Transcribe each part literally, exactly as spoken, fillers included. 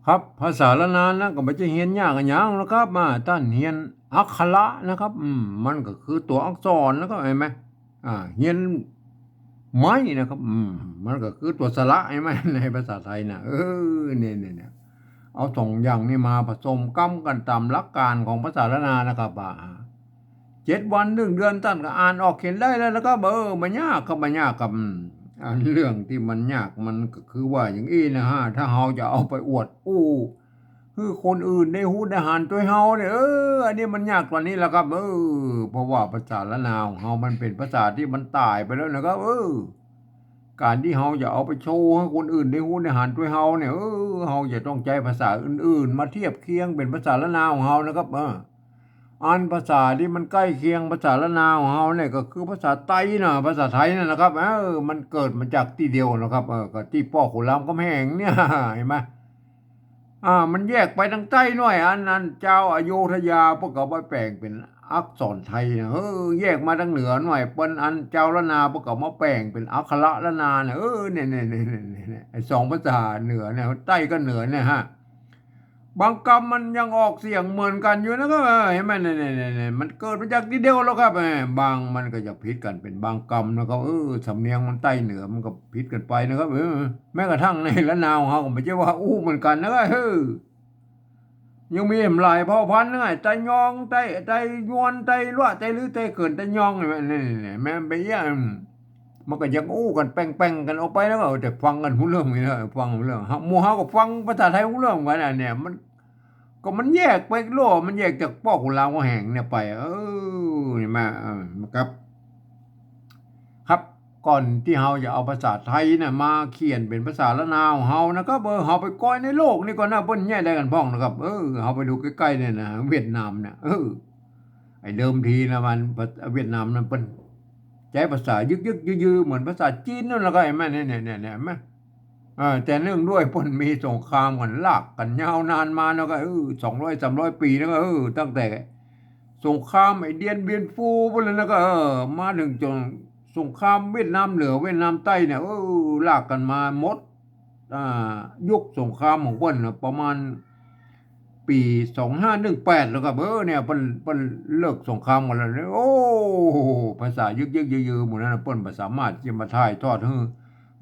ครับ ภาษาล้านนานะ ก็บ่ใจ้เฮียนยากอะหยังนะครับ อ่า ต้านเฮียนอักขระนะครับ อืม มันก็คือตั๋วอักษรนะครับ หันก่อ อ่า เฮียนไม้นะครับ อืม มันก็คือตั๋วสระ หันก่อ ในภาษาไทยนะ เออ เนี่ย เนี่ย เนี่ย เอาสองอย่างนี้มาผสมกำกั๋นต๋ามหลักก๋านของภาษาล้านนานะครับ ว่า เจ็ดวันหนึ่งเดือนต้านก็อ่านออกเขียนได้แล้วนะครับ เออ บ่ยากครับ บ่ยากครับ อืม อันเรื่องตี้มันยากมันก็คือว่าอย่างอี้นะฮะ ถ้าเฮาจะเอาไปอวดอู้หื้อคนอื่นได้ฮู้ได้หันตวยเฮาเนี่ย เออ อันนี้มันยากกว่านี้แหละครับ เออ เพราะว่าภาษาล้านนาของเฮามันเป๋นภาษาตี้มันต๋ายไปแล้วนะครับ เออ ก๋านตี้เฮาจะเอาไปโชว์หื้อคนอื่นได้ฮู้ได้หันตวยเฮาเนี่ย เออ เฮาจะต้องใจ๊ภาษาอื่นๆ มาเทียบเคียงเป๋นภาษาล้านนาของเฮานะครับ เออ อันภาษาตี้มันใก้เคียงภาษาล้านนาของเฮาเนี่ยก็คือภาษาไตนะ ภาษาไทยนั่นนะครับ เออ มันเกิดมาจากตี้เดียวนะครับ เออ ก็ตี้ป้อขุนรามคำแหงเนี่ย หันก่อ อ่า มันแยกไปตางใต้หน้อย อัน อันจาวอโยธยาเปิ้นก็มาแป๋งเป๋นอักษรไทยนะ เออ แยกมาตางเหนือหน้อย เปิ้นอันจาวล้านนาเปิ้นก็มาแป๋งเป๋นอักขระล้านนานะ เออ เนี่ย เนี่ย ไอ้สองภาษาเหนือเนี่ย ใต้กับเหนือเนี่ยฮะ บางกำมันยังออกเสียงเหมือนกั๋นอยู่นะ ก็ เออ หันก่อ เนี่ย เนี่ย เนี่ย เนี่ย มันเกิดมาจากตี้เดียวแล้วครับ เออ บางมันก็จะผิดกั๋นเป๋นบางกำนะครับ เออ สำเนียงมันใต้เหนือมันก็ผิดกั๋นไปนะครับ เออ แม้กระทั่งในล้านนาของเฮาก็บ่ใจ้ว่าอู้เหมือนกั๋นนะ เออ ยังมีหลายเผ่าพันธุ์นะ ไตยอง ไต ไตยวน ไตลัว ไตลือ ไตเขิน ไตยอง เนี่ย เนี่ย เนี่ย แม่นไปอย่าง มันก็ยังอู้กั๋นแป่งๆ กั๋นออกไปนะ ก็ เออ แต่ฟังกั๋นฮู้เรื่องนี่นะ ฟังฮู้เรื่อง เฮา หมู่เฮาก็ฟังภาษาไทยฮู้เรื่องกั๋นนะ เนี่ย มัน ก็มันแยกไปโลด มันแยกจากป้อขุนรามคำแหงเนี่ยไป เออ หันก่อ เออ ครับ ครับ ก่อนตี้เฮาจะเอาภาษาไทยน่ะมาเขียนเป๋นภาษาล้านนาของเฮานะครับ เออ เฮาไปก้อยในโลกนี่ก่อนนะ เปิ้นแยะใดกั๋นพ่องนะครับ เออ เฮาไปดูใก้ๆ เนี่ยนะ เวียดนามเนี่ย เออ ไอ้เดิมทีนะมัน เวียดนามนั่นเปิ้นใจ๊ภาษายึกๆ ยือๆ เหมือนภาษาจีนนั่นแหละครับ หันก่อ เนี่ย เนี่ย เนี่ย หันก่อ เออ แต่เนื่องด้วยเปิ้นมีสงครามกั๋นลากกั๋นยาวนานมานะ ก็ เออ สองร้อยสามร้อยปี๋นะ ก็ เออ ตั้งแต่สงครามไอ้เดียนเบียนฟูปู๊นเลยนะ ก็ เออ มาเถิงจ๋นสงครามเวียดนามเหนือเวียดนามใต้เนี่ย เออ ลากกั๋นมาหมด อ่า ยุคสงครามของเปิ้นนะ ประมาณ ปี๋สองห้าหนึ่งแปดแล้วครับ เออ เนี่ย เปิ้น เปิ้นเลิกสงครามกั๋นแล้วเนี่ย โอ้ ภาษายึกๆ ยือๆ หมู่นั้นนะ เปิ้นบ่สามารถจะมาถ่ายทอดหื้อ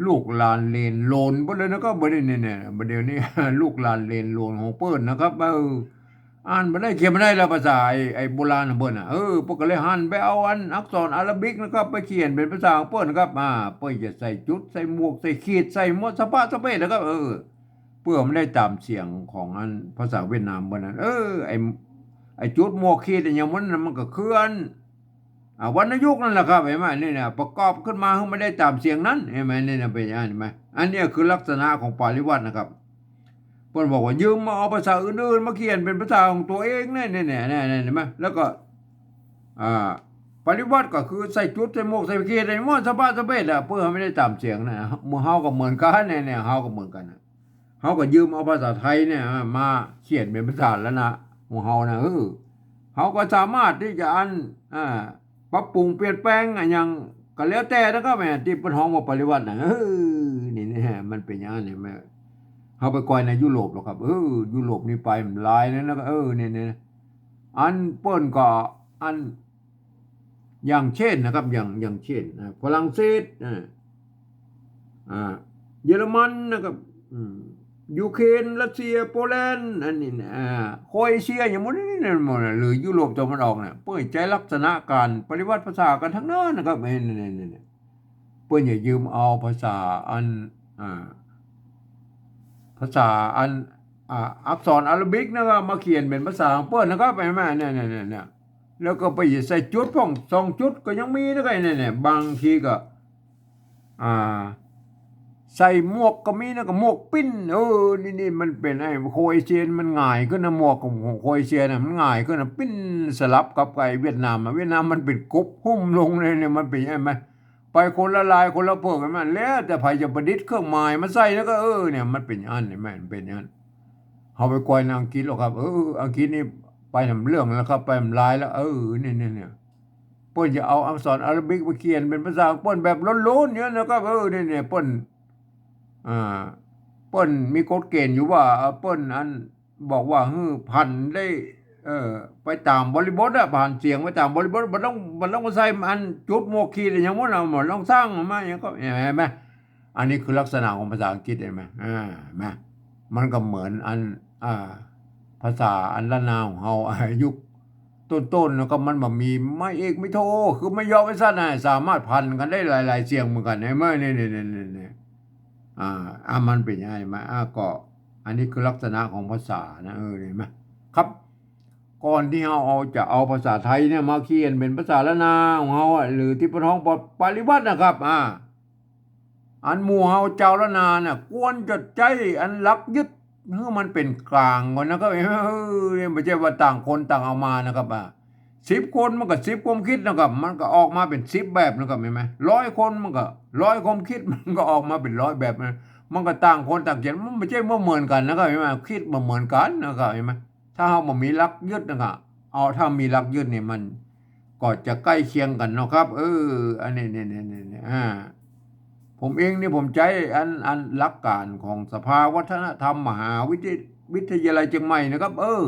ลูกหลานเหลนโหลนเปิ้นเลยนะครับ บ่ได้เนี่ย เนี่ย บ่าเดี่ยวนี้ ลูกหลานเหลนโหลนของเปิ้นนะครับ เออ อ่านบ่ได้เขียนบ่ได้แล้ว ภาษาไอ้ ไอ้โบราณของเปิ้นน่ะ เออ เปิ้นก็เลยหันไปเอาอันอักษรอาราบิกนะครับ ไปเขียนเป๋นภาษาของเปิ้นนะครับ อ่า เปิ้นจะใส่จุด ใส่หมวก ใส่ขีด ใส่หมวดสะพะสะเปดนะครับ เออ เปื้อมันได้ต๋ามเสียงของอันภาษาเวียดนามเปิ้นนั้น เออ ไอ้ ไอ้จุดหมวกขีดอะหยังมันน่ะ มันก็คืออัน อ่า วรรณยุกต์นั่นแหละครับ หันก่อ นี่นะ ประกอบขึ้นมาหื้อมันได้ต๋ามเสียงนั้น หันก่อ นี่นะ เป๋นอัน หันก่อ อันเนี้ยคือลักษณะของปริวรรตนะครับ เปิ้นบอกว่ายืมมาเอาภาษาอื่นๆ มาเขียนเป๋นภาษาของตั๋วเองเนี่ย เนี่ย เนี่ย เนี่ย หันก่อ แล้วก็ อ่า ปริวรรตก็คือใส่จุด ใส่หมวก ใส่ขีด ใส่หมวดสะพะสะเปดอะ เปื้อหื้อมันได้ต๋ามเสียงนะ หมู่เฮาก็เหมือนกั๋นเนี่ย เนี่ย เฮาก็เหมือนกั๋นนะ เฮาก็ยืมเอาภาษาไทยเนี่ยมาเขียนเป๋นภาษาล้านนาของเฮานะ เออ เฮาก็สามารถตี้จะอัน อ่า ปรับปรุงเปลี่ยนแปลงอะหยังก็แล้วแต่นะครับ แหม ตี้เปิ้นฮ้องว่าปริวรรตนะ เออ นี่ นี่ มันเป๋นอย่างนั้นเนี่ย แหม เฮาไปก้อยในยุโรปแล้วครับ เออ ยุโรปนี่ไปมันหลายแล้วนะ เออ เนี่ย เนี่ย อันเปิ้นก็ อัน อย่างเช่นนะครับ อย่าง อย่างเช่น อ่า ฝรั่งเศส อ่า อ่า เยอรมันนะครับ อืม ยูเครน รัสเซีย โปแลนด์ อันนี้นะ อ่า โครเอเชีย อย่างหมู่นี้นะ หมู่นะ หรือยุโรปตะวันออกเนี่ย เปิ้นใจ๊ลักษณะก๋านปริวรรตภาษากั๋นตังนั้นนะครับ เนี่ย เนี่ย เนี่ย เนี่ย เปิ้นจะยืมเอาภาษาอัน อ่า ภาษาอัน อ่า อักษรอาราบิกนะครับ มาเขียนเป๋นภาษาของเปิ้นนะครับ หันก่อ เนี่ย เนี่ย เนี่ย เนี่ย แล้วก็ไปใส่จุดพ่อง สองจุดก็ยังมีนะครับ เนี่ย เนี่ย บางทีก็ อ่า ใส่หมวกก็มีนะ ก็หมวกปิ้น เออ นี่ นี่มันเป๋นไอ้โครเอเชียมันหงายขึ้นนะ หมวกของ ของโครเอเชียน่ะ มันหงายขึ้นนะ ปิ้นสลับกับไอ้เวียดนามอะ เวียดนามมันเป๋นกบหุ้มลงเลยเนี่ย มันเป๋นไอ้ มันไปคนละลายคนละเผิก หันก่อ แล้วแต่ใผจะประดิษฐ์เครื่องหมายมาใส่แล้วก็ เออ เนี่ย มันเป๋นอัน หันก่อ มันเป๋นอัน เฮาไปก้อยในอังกฤษแล้วครับ เออ อังกฤษนี่ไปทำเรื่องแล้วครับ ไปทำลายแล้ว เออ เนี่ย เนี่ย เนี่ย เปิ้นจะเอาอักษรอาราบิกมาเขียนเป๋นภาษาของเปิ้นแบบล้นๆ เนี่ยนะครับ เออ เนี่ย เนี่ย เปิ้น อ่า เปิ้น ปิ้นมีกฎเกณฑ์อยู่ว่า เอ่อ ปิ้นอันบอกว่าหื้อผันได้ เอ่อ ไปต๋ามบริบทอะ ผันเสียงไปต๋ามบริบท บ่ต้อง บ่ต้องใส่อันจุดหมวกขีดอะหยังหมดนะ บ่ต้องสร้างออกมาหยังก็ หันก่อ หันก่อ อันนี้คือลักษณะของภาษาอังกฤษ หันก่อ อ่า หันก่อ มันก็เหมือนอัน อ่า ภาษาอันล้านนาของเฮา อ่า ยุคต้นๆ นะครับ มันบ่มีไม้เอกไม้โท คือไม้ยอไม้สั้นนะ สามารถผันกั๋นได้หลายๆ เสียงเหมือนกั๋น หันก่อ นี่ๆๆๆ อ่า อ่า มันเป๋นยังไงมา อ่า ก็ อันนี้คือลักษณะของภาษานะ เออ หันก่อ ครับ ก่อนตี้เฮาเอา จะเอาภาษาไทยเนี่ยมาเขียนเป๋นภาษาล้านนาของเฮาอะ หรือตี้เปิ้นฮ้องว่าปริวรรตนะครับ อ่า อันหมู่เฮาจาวล้านนาน่ะ ควรจะใจ๊อันหลักยึดหื้อมันเป๋นก๋างก่อนนะครับ เออ เนี่ย บ่ใจ้ว่าต่างคนต่างเอามานะครับ อ่า สิบคนมันก็สิบความกึ๊ดนะครับ มันก็ออกมาเป๋นสิบแบบนะครับ หันก่อ ร้อยคนมันก็ร้อยความกึ๊ด มันก็ออกมาเป๋นร้อยแบบนะ มันก็ต่างคนต่างเขียน มันบ่ใจ้ว่าเหมือนกั๋นนะครับ หันก่อ กึ๊ดบ่เหมือนกั๋นนะครับ หันก่อ ถ้าเฮาบ่มีหลักยึดนะครับ เอา ถ้ามีหลักยึดนี่มันก็จะใก้เคียงกั๋นเนาะครับ เออ อันนี้ นี่ๆๆๆ อ่า ผมเองนี่ผมใจ๊อัน อันหลักก๋านของสภาวัฒนธรรมมหาวิทย- วิทยาลัยเจียงใหม่นะครับ เออ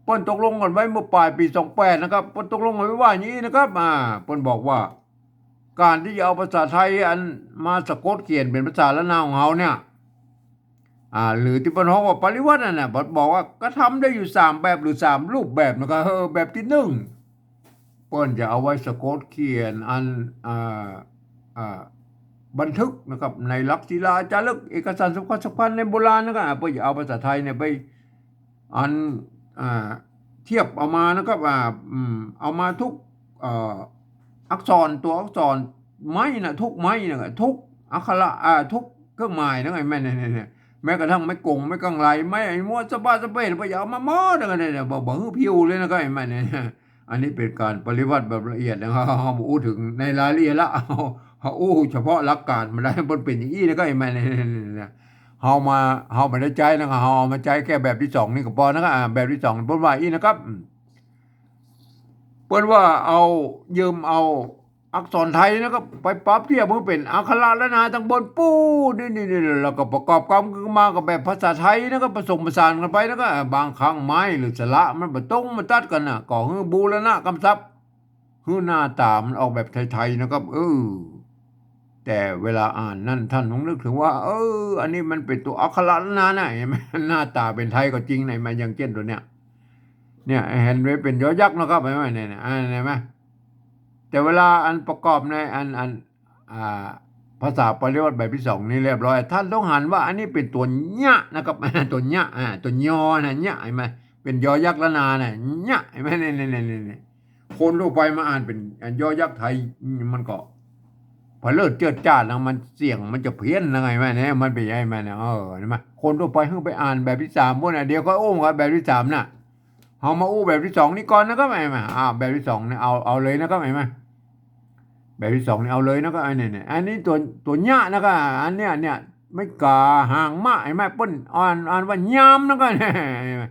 เปิ้นตกลงกั๋นไว้เมื่อป๋ายปี๋สองแปดนะครับ เปิ้นตกลงกั๋นไว้ว่าอย่างนี้นะครับ อ่า เปิ้นบอกว่า ก๋านตี้จะเอาภาษาไทยอันมาสะกดเขียนเป๋นภาษาล้านนาของเฮาเนี่ย อ่า หรือตี้เปิ้นฮ้องว่าปริวรรตนั่นน่ะ บอกว่ากระทำได้อยู่สามแบบหรือสามรูปแบบนะครับ เออ แบบตี้นึ่ง เปิ้นจะเอาไว้สะกดเขียนอัน อ่า อ่า บันทึกนะครับ ในหลักศิลาจารึก เอกสารสำคัญสำคัญในโบราณนะครับ อ่า เปิ้นจะเอาภาษาไทยเนี่ยไป อัน อ่า เทียบเอามานะครับ อ่า อืม เอามาทุก เอ่อ อักษร ตั๋วอักษรไม้น่ะ ทุกไม้น่ะ ทุกอักขระ อ่า ทุกเครื่องหมายนะ หันก่อ แม้ เนี่ยๆๆ แม้กระทั่งไม้กง ไม้กังไร ไม้ไอ้มวดสะบาสะเปด เปิ้นจะเอามาหมดนะ หันก่อ เนี่ย บ่ บ่หื้อผิวเลยนะครับ หันก่อ เนี่ย อันนี้เป๋นก๋านปริวรรตแบบละเอียดนะครับ เฮาบ่อู้เถิงในรายละเอียละ เฮา เฮาอู้เฉพาะหลักก๋านมันได้ มันเป๋นอย่างอี้นะครับ หันก่อ เนี่ย เฮามา เฮาบ่ได้ใจ๊นะครับ เฮาเอามาใจ๊แค่แบบตี้สองนี่ก็ปอนะครับ อ่า แบบตี้สองเปิ้นว่าอี้นะครับ อืม เปิ้นว่าเอา ยืมเอาอักษรไทยนะครับ ไปปรับเทียบหื้อเป๋นอักขระล้านนาตังเป๋นปู๊ด นี่ๆๆ แล้วก็ประกอบกำกึ่งมากับแบบภาษาไทยนะครับ ผสมผสานกั๋นไปนะครับ อ่า บางครั้งไม้หรือสระมันบ่ตรงบ่ตัดกั๋นน่ะ ก็หื้อบูรณะกำศัพท์ หื้อหน้าต๋ามันออกแบบไทยๆ นะครับ เออ แต่เวลาอ่านนั่นต้านต้องนึกเถิงว่า เออ อันนี้มันเป๋นตั๋วอักขระล้านนานะ หันก่อ หน้าต๋าเป๋นไทยก็จริงนะ หันก่อ อย่างเจ้นตั๋วเนี้ย เนี่ย หันก่อ เป๋นยอยักษ์นะครับ หันก่อ เนี่ยๆ อ่า หันก่อ แต่เวลาอันประกอบในอัน อัน อ่า ภาษาปริวรรตแบบตี้สองนี่เรียบร้อย ต้านต้องหันว่าอันนี้เป๋นตั๋วเยียะนะครับ ตั๋วเยียะ อ่า ตั๋วยอนะ เยียะ หันก่อ เป๋นยอยักษ์ล้านนานะ เยียะ หันก่อ เนี่ยๆๆๆ คนทั่วไปมาอ่านเป๋นอันยอยักษ์ไทย มันก็พะเลิศเจิดจ้าดนะ มันเสียงมันจะเพี้ยนนะ หันก่อ เนี่ย มันเป๋นอย่างนั้นนะ เออ หันก่อ คนทั่วไปหื้อไปอ่านแบบตี้สามปู๊ดน่ะ เดี๋ยวก็อู้กั๋นแบบตี้สามน่ะ เฮามาอู้แบบตี้สองนี่ก่อนนะครับ หันก่อ อ่า แบบตี้สองนี่เอา เอาเลยนะครับ หันก่อ แบบตี้สองนี่เอาเลยนะครับ อันนี้เนี่ย อันนี้ตั๋ว ตั๋วเยียะนะครับ อันเนี้ย เนี่ย ไม้ก๋าหางม้า หันก่อ เปิ้นอ่าน อ่านว่ายามนะครับ หันก่อ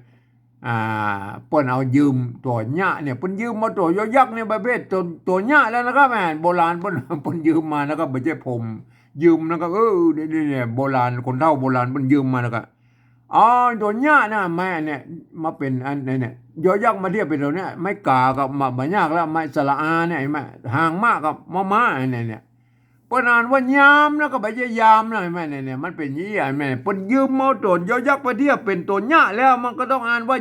อ่า เปิ้นเอายืมตั๋วเยียะเนี่ย เปิ้นยืมเอาตั๋วยอยักษ์เนี่ยประเภทตั๋ว ตั๋วเยียะแล้วนะครับ แหม โบราณเปิ้น เปิ้นยืมมานะครับ บ่ใจ้ผมยืมนะครับ เออ เนี่ย เนี่ย เนี่ย โบราณ คนเฒ่าโบราณเปิ้นยืมมานะครับ อ๋อ ตั๋วเยียะนะ ไม้อันเนี้ย มาเป๋นอันนี้เนี่ย ยอยักษ์มาเทียบเป๋นตั๋วเนี้ย ไม้ก๋าก็บ่ บ่ยากแล้ว ไม้สระอาเนี่ย หันก่อ หางม้าก็มอม้า อันเนี้ยเนี่ย เปิ้นอ่านว่ายามแล้วก็บ่ใจ้ยามนะ หันก่อ เนี่ยๆ มันเป๋นอย่างอี้ หันก่อ เนี่ย เปิ้นยืมเอาตั๋วยอยักษ์ไปเทียบเป๋นตั๋วเยียะแล้ว มันก็ต้องอ่านว่า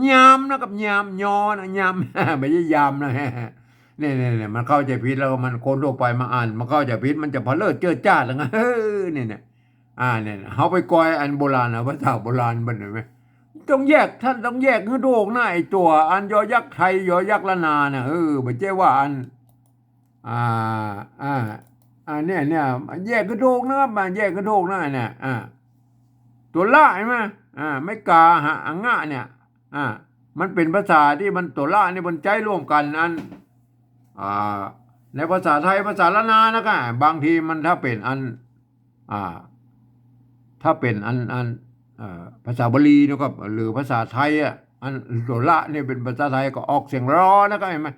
ยามนะครับ ยาม ยอนะ ยาม บ่ใจ้ยามนะ เนี่ยๆๆ มันเข้าใจ๋ผิดแล้ว มันคนทั่วไปมาอ่าน มันเข้าใจ๋ผิด มันจะพะเลิศเจิดจ้าดแล้วไง เออ เนี่ยๆ อ่า เนี่ย เฮาไปกอยอันโบราณนะ ภาษาโบราณเปิ้น หันก่อ ต้องแยก ต้านต้องแยกหื้อถูกนะ ไอ้ตั๋วอันยอยักษ์ไทย ยอยักษ์ล้านนาน่ะ เออ บ่ใจ้ว่าอัน อ่า อ่า อ่า เนี่ย เนี่ย แยกหื้อถูกนะครับ มาแยกหื้อถูกนะ เนี่ย อ่า ตั๋วละ หันก่อ อ่า ไม้ก๋าหางะเนี่ย อ่า มันเป๋นภาษาตี้มันตั๋วละนี่มันใจ๊ร่วมกั๋นอัน อ่า ในภาษาไทย ภาษาล้านนานะครับ บางทีมันถ้าเป๋นอัน อ่า ถ้าเป๋นอัน อัน เอ่อ ภาษาบาลีนะครับ หรือภาษาไทยอะ อันตั๋วละเนี่ยเป๋นภาษาไทยก็ออกเสียงรอนะครับ หันก่อ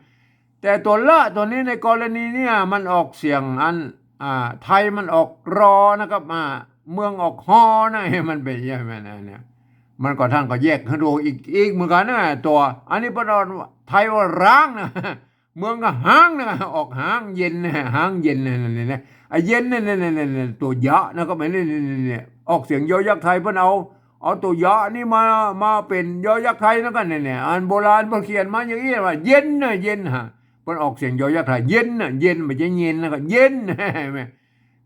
แต่ตั๋วละตั๋วนี้ในกรณีเนี่ยมันออกเสียงอัน อ่า ไทยมันออกรอนะครับ อ่า เมืองออกฮอนะ มันเป๋นอย่างนั้นนะเนี่ย มันก็ ท่านก็แยกหื้อถูกอีก อีกเหมือนกั๋นนะ ตั๋ว อันนี้เปิ้นออกไทยว่าฮ้างนะ เมืองก็ฮ้างนะ ออกฮ้างเย็นนะ ฮ้างเย็นนะ นั่นๆๆ อ่ะ เย็นนะ นั่นๆๆๆ ตั๋วยะนะ ก็แม่น นี่ๆๆๆ ออกเสียงยอยักษ์ไทย เปิ้นเอา เอาตั๋วยะนี่มา มาเป๋นยอยักษ์ไทยนะ ก็เนี่ยๆ อันโบราณเปิ้นเขียนมาอย่างอี้ว่า เย็นนะ เย็นฮะ เปิ้นออกเสียงยอยักษ์ไทย เย็นนะ เย็น บ่ใจ้เย็นนะ ก็เย็น แม่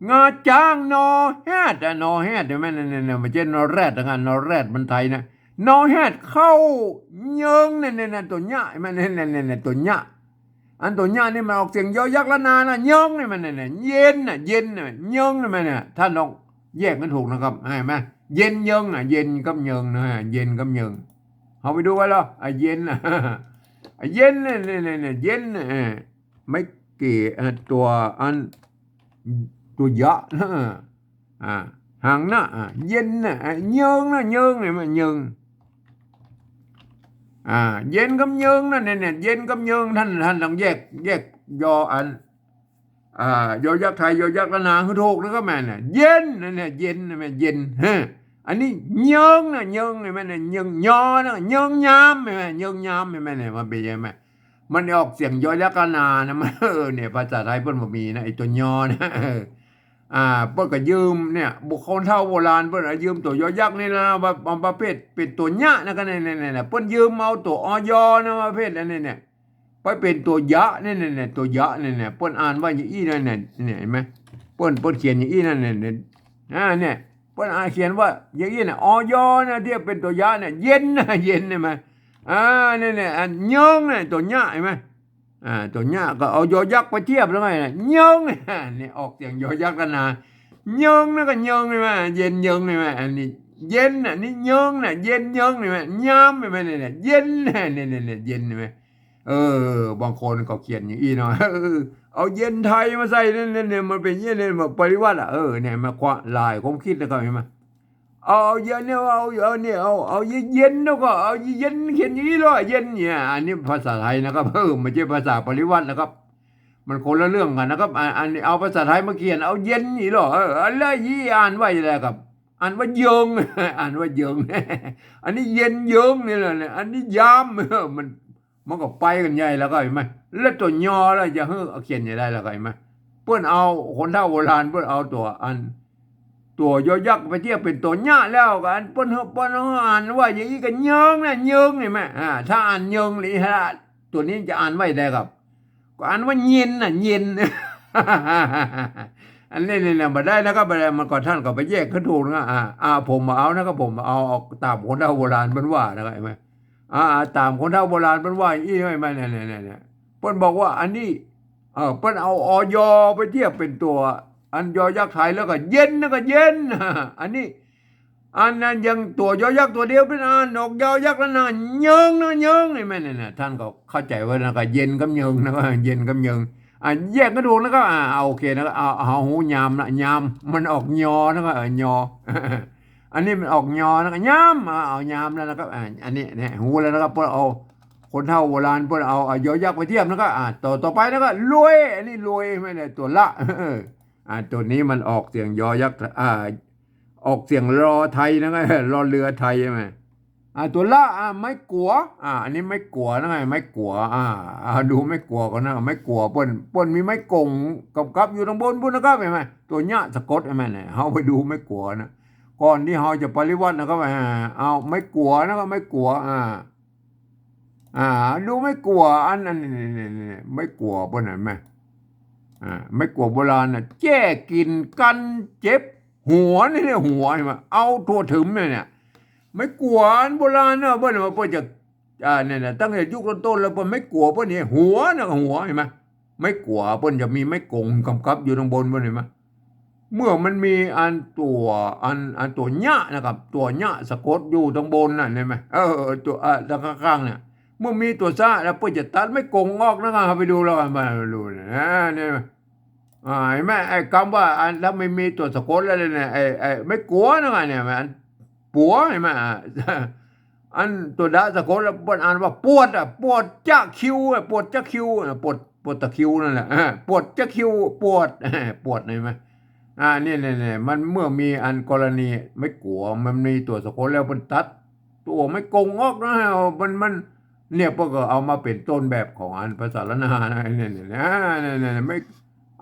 งอจ๊าง นอแฮดอะ นอแฮด หันก่อ นั่นๆๆ บ่ใจ้นอแร็ดนะ นอแร็ดมันไทยนะ นอแฮด เข้าเยิง นั่นๆๆ ตั๋วยะ หันก่อ นั่นๆๆ ตั๋วยะ อันตั๋วยะนี่มันออกเสียงยอยักษ์ล้านนานะ เยิง หันก่อ นั่นๆๆ เย็นน่ะ เย็นน่ะ เยิง หันก่อ นั่นน่ะ ท่านลองแยกหื้อถูกนะครับ หันก่อ เย็นเยิงอะ เย็นกับเยิงนะ เย็นกับเยิง เฮาไปดูกั๋นลอ อ่ะ เย็นน่ะ อ่ะ เย็นน่ะ เนี่ยๆๆ เย็นน่ะ เออ ไม่เก๋ เอ่อ ตั๋วอัน ตั๋วยะนะ อ่า ฮ้างนะ อ่า เย็นนะ อ่า เยิงนะ เยิง หันก่อ เยิง อ่า เย็นกับเยิงนะ เนี่ยๆ เย็นกับเยิง ท่าน ท่านต้องแยก แยกยออัน อ่า ยอยักษ์ไทย ยอยักษ์ล้านนาหื้อถูกนะครับ แม่นน่ะ เย็น นั่นน่ะ เย็นนะ แม่น เย็น ฮะ อันนี้เยิงนะ เยิง หันก่อ แม่นน่ะ เยิง ยอนะ เยิงยาม หันก่อ เยิงยาม หันก่อ แม่นน่ะ มันเป๋นยังไง มันออกเสียงยอยักษ์ล้านนานะ มัน เออ เนี่ย ภาษาไทยเปิ้นบ่มีนะ ไอ้ตั๋วยอนะ เออ อ่า เปิ้นก็ยืมเนี่ย บุคคลเฒ่าโบราณเปิ้นเอายืมตั๋วยอยักษ์นี่นะ มา มาประเภทเป๋นตั๋วยะนะ ก็เนี่ยๆๆ เปิ้นยืมเอาตั๋ว อยอ นะ มาประเภทอันนี้เนี่ย ไปเป๋นตั๋วยะ เนี่ยๆๆ ตั๋วยะ เนี่ยๆ เปิ้นอ่านว่าอย่างอี้นะ เนี่ย เนี่ย หันก่อ เปิ้น เปิ้นเขียนอย่างอี้นะ เนี่ยๆ อ่า เนี่ย เปิ้นอ่านเขียนว่าอย่างอี้นะ อยอ นะ เทียบเป๋นตั๋วยะเนี่ย เย็นนะ เย็น หันก่อ อ่า เนี่ยๆ อันเยิงเนี่ย ตั๋วยะ หันก่อ อ่า ตั๋วยะก็เอายอยักษ์ไปเทียบแล้วไงนะ เยิง เนี่ย ออกเสียงยอยักษ์ล้านนา เยิงนะ ก็เยิง หันก่อ เย็นเยิง หันก่อ อันนี้เย็นน่ะ นี่เยิงน่ะ เย็นเยิง หันก่อ ยาม หันก่อ เนี่ยๆ เย็นน่ะ เนี่ยๆๆ เย็น หันก่อ เออ บางคนก็เขียนอย่างอี้เนาะ เออ เอาเย็นไทยมาใส่เนี่ยๆๆ มันเป๋นอย่างนี้เนี่ย มันปริวัติอะ เออ เนี่ย มันความ หลายความกึ๊ดนะครับ หันก่อ เอา เอาเย็นเนี่ย เอา เอาเนี่ย เอา เอาเย็นๆ แล้วก็เอาเย็น เขียนอย่างอี้ลอ เย็นเนี่ย อันนี้ภาษาไทยนะครับ เออ บ่ใจ้ภาษาปริวัตินะครับ มันคนละเรื่องกั๋นนะครับ อัน อันนี้เอาภาษาไทยมาเขียน เอาเย็นอี้ลอ เออ แล้วอี้อ่านว่าอย่างไรครับ อ่านว่าเยิง อ่านว่าเยิง อันนี้เย็นเยิงนี่แหละเนี่ย อันนี้ยาม เออ มัน มันก็ไปกั๋นใหญ่แล้วก็ หันก่อ แล้วตั๋วยอแล้วจะหื้อเอาเขียนอย่างไรแล้วก็ หันก่อ เปิ้นเอา คนเฒ่าโบราณเปิ้นเอาตั๋วอัน ตั๋วยอยักษ์ไปเทียบเป๋นตั๋วยะแล้วก็ อันเปิ้นหื้อ เปิ้นหื้ออ่านว่าอย่างอี้ก็เยิงนะ เยิง หันก่อ อ่า ถ้าอ่านเยิงนี่ฮะ ตั๋วนี้จะอ่านว่าอย่างไรครับ ก็อ่านว่าเย็นน่ะ เย็น อันนี้เนี่ยๆ บ่ได้นะครับ บ่ได้ มันก็ ท่านก็ไปแยกหื้อถูกนะ อ่า อ่า ผมบ่เอานะครับ ผมบ่เอา เอาต๋ามคนเฒ่าโบราณเปิ้นว่านะครับ หันก่อ อ่า ต๋ามคนเฒ่าโบราณเปิ้นว่าอี้ หันก่อ เนี่ยๆๆๆ เปิ้นบอกว่าอันนี้ เออ เปิ้นเอา อยอ ไปเทียบเป๋นตั๋วอันยอยักษ์ไทยแล้วก็เย็นนะ ก็เย็น อันนี้ อันนั้นยังตั๋วยอยักษ์ตั๋วเดียวเปิ้นอ่านออกยอยักษ์ล้านนา เยิงนะ เยิง หันก่อ เนี่ยๆๆ ท่านก็เข้าใจ๋ว่านะ ก็เย็นกับเยิงนะ ก็เย็นกับเยิง อ่ะ แยกหื้อถูกนะครับ อ่ะ โอเคนะครับ เอา เอาหูยามนะ ยาม มันออกยอนะครับ เออ ยอ อันนี้มันออกยอนะครับ ยาม อ่ะ เอายามแล้วนะครับ อ่ะ อันนี้เนี่ย ฮู้แล้วนะครับ เปิ้นเอา คนเฒ่าโบราณเปิ้นเอา อ่ะ ยอยักษ์ไปเทียบนะครับ อ่ะ ต่อ ต่อไปนะครับ รวย อันนี้รวย หันก่อ ตั๋วละ เออ อ่ะ ตั๋วนี้มันออกเสียงยอยักษ์ อ่ะ ออกเสียงรอไทยนะครับ รอเรือไทย หันก่อ อ่า ตั๋วละ อ่า ไม้กั๋ว อ่า อันนี้ไม้กั๋วนะ ไม้กั๋ว อ่า อ่า ดูไม้กั๋วก่อนนะ ไม้กั๋วเปิ้น เปิ้นมีไม้ก๋งกำกับอยู่ตางบนปู๊นนะครับ หันก่อ ตั๋วยะสะกด หันก่อ เนี่ย เฮาไปดูไม้กั๋วนะ ก่อนตี้เฮาจะปริวัตินะครับ อ่า เอาไม้กั๋วนะครับ ไม้กั๋ว อ่า อ่า ดูไม้กั๋ว อัน อัน นี่ๆๆๆ ไม้กั๋วเปิ้นหันก่อ อ่า ไม้กั๋วโบราณน่ะ แก้กลิ่นกันเจ็บหัว นี่เนี่ย หัว หันก่อ เอาทั่วถึงเนี่ย เนี่ย ไม้กั๋วอันโบราณเนาะ เปิ้นว่าเปิ้นจะ อ่า เนี่ยนะ ตั้งแต่ยุคต้นๆ แล้วเปิ้นไม้กั๋วเปิ้นเนี่ย หัวนะ หัว หันก่อ ไม้กั๋วเปิ้นจะมีไม้ก๋งกำกับอยู่ตางบนเปิ้น หันก่อ เมื่อมันมีอันตั๋ว อัน อันตั๋วยะนะครับ ตั๋วยะสะกดอยู่ตางบนนั่น หันก่อ เออ ตั๋ว เออ ตางข้างๆ เนี่ย เมื่อมีตั๋วสะแล้วเปิ้นจะตัดไม้ก๋งออกนะครับ ไปดูแล้วกัน มาดูนะ อ่า เนี่ย อ่า หันก่อ ไอ้กำว่าอัน ถ้าไม่มีตั๋วสะกดแล้วเนี่ย ไอ้ ไอ้ไม้กั๋วนะครับ เนี่ย มัน ปั๋ว หันก่อ อ่า อันตั๋วดะสะกดแล้วเปิ้นอ่านว่าปวดอะ ปวดจะคิ้วอะ ปวดจะคิ้วอะ ปวด ปวดตะคริวนั่นแหละ อ่า ปวดจะคิ้ว ปวด ปวด หันก่อ อ่า เนี่ย เนี่ย เนี่ย มันเมื่อมีอันกรณีไม้กั๋ว มันมีตั๋วสะกดแล้วเปิ้นตัดตั๋วไม้กงออกนะ มัน มัน เนี่ย เปิ้นก็เอามาเป๋นต้นแบบของอันภาษาล้านนานะ เนี่ย เนี่ย เนี่ย อ่า เนี่ย เนี่ย เนี่ย ไม้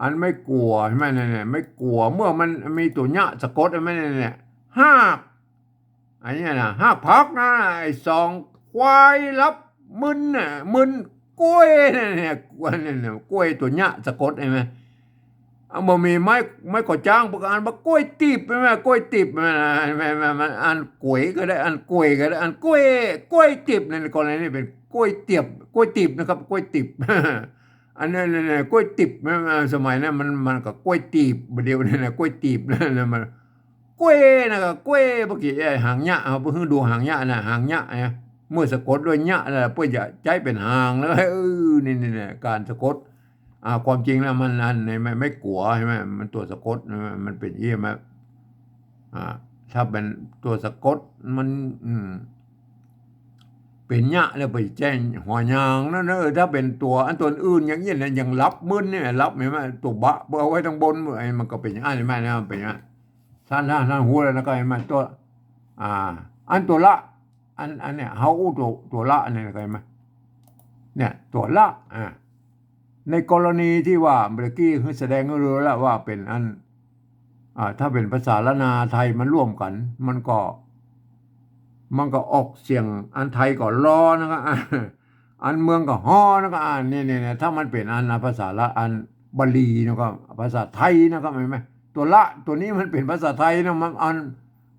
อันไม้กั๋ว ใช่ไหม เนี่ย เนี่ย ไม้กั๋ว เมื่อมันมีตั๋วเยียะสะกด ใช่ไหม เนี่ย เนี่ย ฮาก อันเนี้ยนะ ฮากผักนะ ไอ้สองควายหลับมึนน่ะ มึนกล้วยนั่นเนี่ย กล้วยนั่นน่ะ กล้วยตั๋วเยียะสะกด ใช่ไหม อ่ะ บ่มีไม้ ไม้ก่อจ๊าง เปิ้นก็อ่านว่ากล้วยตีบ ใช่ไหม กล้วยตีบ มัน มัน มัน มันอ่านก๋วยก็ได้ อ่านก๋วยก็ได้ อ่านกล้วย กล้วยตีบ ในกรณีนี้เป๋นกล้วยเตียบ กล้วยตีบนะครับ กล้วยตีบ อันนั้นน่ะ กล้วยตีบ มัน มัน สมัยนั้นมัน มันก็กล้วยตีบ บ่าเดี่ยวนี้นะ กล้วยตีบ นั่นน่ะ มัน กล้วยนะก็กล้วย เมื่อกี้ไอ้หางเยียะ เฮาไปหื้อดูหางเยียะนะ หางเยียะนะ เมื่อสะกดด้วยเยียะแล้ว เปิ้นจะใจ๊เป๋นหางแล้ว เออ นี่ นี่ นี่ ก๋านสะกด อ่า ความจริงแล้วมันอัน ไอ้ไม้ ไม้กั๋ว ใช่ไหม มันตั๋วสะกดนะ มันเป๋นอี้มา อ่า ถ้าเป๋นตั๋วสะกด มัน อืม เป๋นเยียะแล้วไปแจ้งหัวยางนั่นนะ เออ ถ้าเป๋นตั๋ว อันตั๋วอื่นอย่างเงี้ยนะ อย่างหลับมึนเนี่ย หลับ เห็นไหม ตั๋วบะ เอาไว้ตังบน ไอ้มันก็เป๋นอย่างนั้น เห็นไหมนะ มันเป๋นอย่างนั้น ต้าน ต้าน ต้านฮู้แล้วนะ ก็เห็นไหม ตั๋ว อ่า อันตั๋วละ อัน อันเนี่ย เฮาอู้ตั๋ว ตั๋วละเนี่ย ก็เห็นไหม เนี่ย ตั๋วละ อ่า ในกรณีตี้ว่าเมื่อกี้แสดงให้ฮู้แล้วว่าเป๋นอัน อ่า ถ้าเป๋นภาษาล้านนาไทยมันร่วมกั๋น มันก็ มันก็ออกเสียง อันไทยก็ลอนะครับ อันเมืองก็ฮอนะครับ อ่า เนี่ย เนี่ย เนี่ย ถ้ามันเป๋นอันนะ ภาษาละ อันบาลีนะครับ ภาษาไทยนะครับ เห็นไหม ตั๋วละ ตั๋วนี้มันเป๋นภาษาไทยนะ มันอัน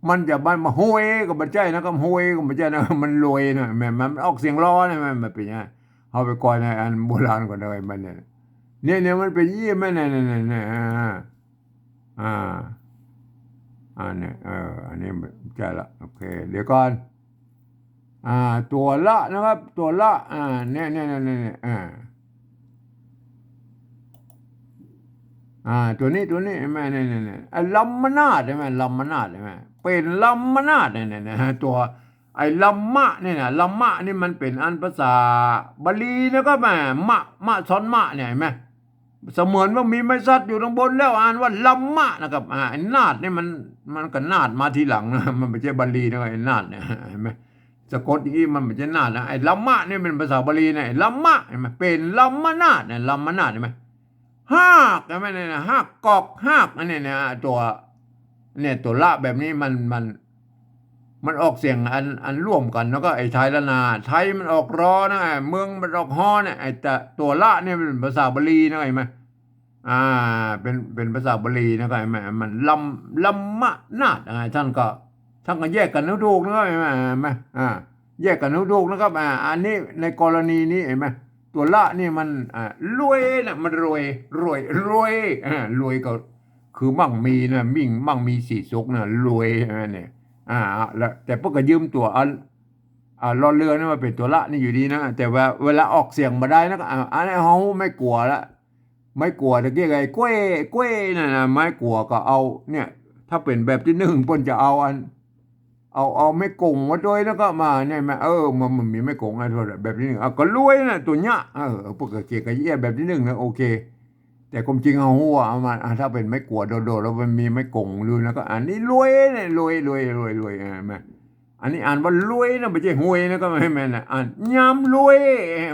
มันจะมา มาโฮยก็บ่ใจ้นะครับ โฮยก็บ่ใจ้นะ มันโรยนะ แม่น มันออกเสียงลอนะ มัน มันเป๋นอย่างนั้น เฮาไปก่อนนะ อันโบราณก่อนเลยมันเนี่ย เนี่ย เนี่ย มันเป๋นอี้แม่น เนี่ย เนี่ย เนี่ย เนี่ย อ่า อ่า อ่า เนี่ย เออ อันนี้ใจ้ละ โอเค เดี๋ยวก่อน อ่า ตั๋วละนะครับ ตั๋วละ อ่า เนี่ย เนี่ย เนี่ย เนี่ย เนี่ย อ่า อ่า ตั๋วนี้ ตั๋วนี้ เห็นไหม เนี่ย เนี่ย เนี่ย ไอ้ลำมะนาด เห็นไหม ลำมะนาด เห็นไหม เป๋นลำมะนาด เนี่ย เนี่ย เนี่ย ตั๋ว ไอ้ลำมะเนี่ยนะ ลำมะนี่มันเป๋นอันภาษาบาลีนะครับ แหม มะ มะซ้อนมะเนี่ย เห็นไหม เสมือนว่ามีไม้สัตว์อยู่ตังบนแล้วอ่านว่าลำมะนะครับ อ่า ไอ้นาดนี่มัน มันก็นาดมาทีหลังนะ มันบ่ใจ้บาลีนะ ไอ้นาดเนี่ย เห็นไหม สะกดอย่างนี้มันบ่ใจ้นาดนะ ไอ้ลำมะนี่เป๋นภาษาบาลีนะ ไอ้ลำมะ เห็นไหม เป๋นลำมะนาดเนี่ย ลำมะนาด เห็นไหม ฮาก เห็นไหมเนี่ยนะ ฮากกอก ฮาก อันเนี้ยนะ ตั๋ว เนี่ย ตั๋วละแบบนี้มัน มัน มันออกเสียงอัน อันร่วมกั๋น แล้วก็ไอ้ไทยล้านนา ไทยมันออกรอนะ เมืองมันออกฮอนะ ไอ้ตั๋ว ตั๋วละเนี่ยมันเป๋นภาษาบาลีนะ เห็นไหม อ่า เป๋น เป๋นภาษาบาลีนะ ก็เห็นไหม มันลำ ลำมะนาด อ่า ต้านก็ ต้านก็แยกกั๋นให้ถูกนะครับ เห็นไหม เห็นไหม อ่า แยกกั๋นให้ถูกนะครับ อ่า อันนี้ในกรณีนี้ เห็นไหม ตั๋วละนี่มัน อ่า รวยนะ มันรวย รวย รวย อ่า รวยก็คือมั่งมีนะ มิ่ง มั่งมีสีสุขนะ รวย เห็นไหมเนี่ย อ่า แล้ว แต่เปิ้นก็ยืมตั๋วอัน อ่า รอเรือนี่มาเป๋นตั๋วละนี่อยู่ดีนะ แต่ว่าเวลาออกเสียงบ่ได้นะ ก็ อ่า อันนี้เฮาไม้กั๋วละ ไม้กั๋วตะกี้ไอ้กล้วย กล้วยนั่นนะ ไม้กั๋วก็เอา เนี่ย ถ้าเป๋นแบบตี้นึ่ง เปิ้นจะเอาอัน เอา เอาไม้กงมาตวย แล้วก็มาเนี่ย มา เออ มัน มันมีไม้กงอันแบบตี้นึ่ง เอาก็รวยนะ ตั๋วเยียะ เออ เปิ้นก็เขียนกะเยียะแบบตี้นึ่งนะ โอเค แต่ความจริงเฮาฮู้ว่าเอามา อ่า ถ้าเป๋นไม้กั๋วโดดๆ แล้วมันมีไม้กงอยู่นะ ก็อันนี้รวยเนี่ย รวย รวย รวย รวย อ่า มา อันนี้อ่านว่ารวยนะ บ่ใจ้ฮวยนะ ก็บ่แม่นนะ อ่านยามรวย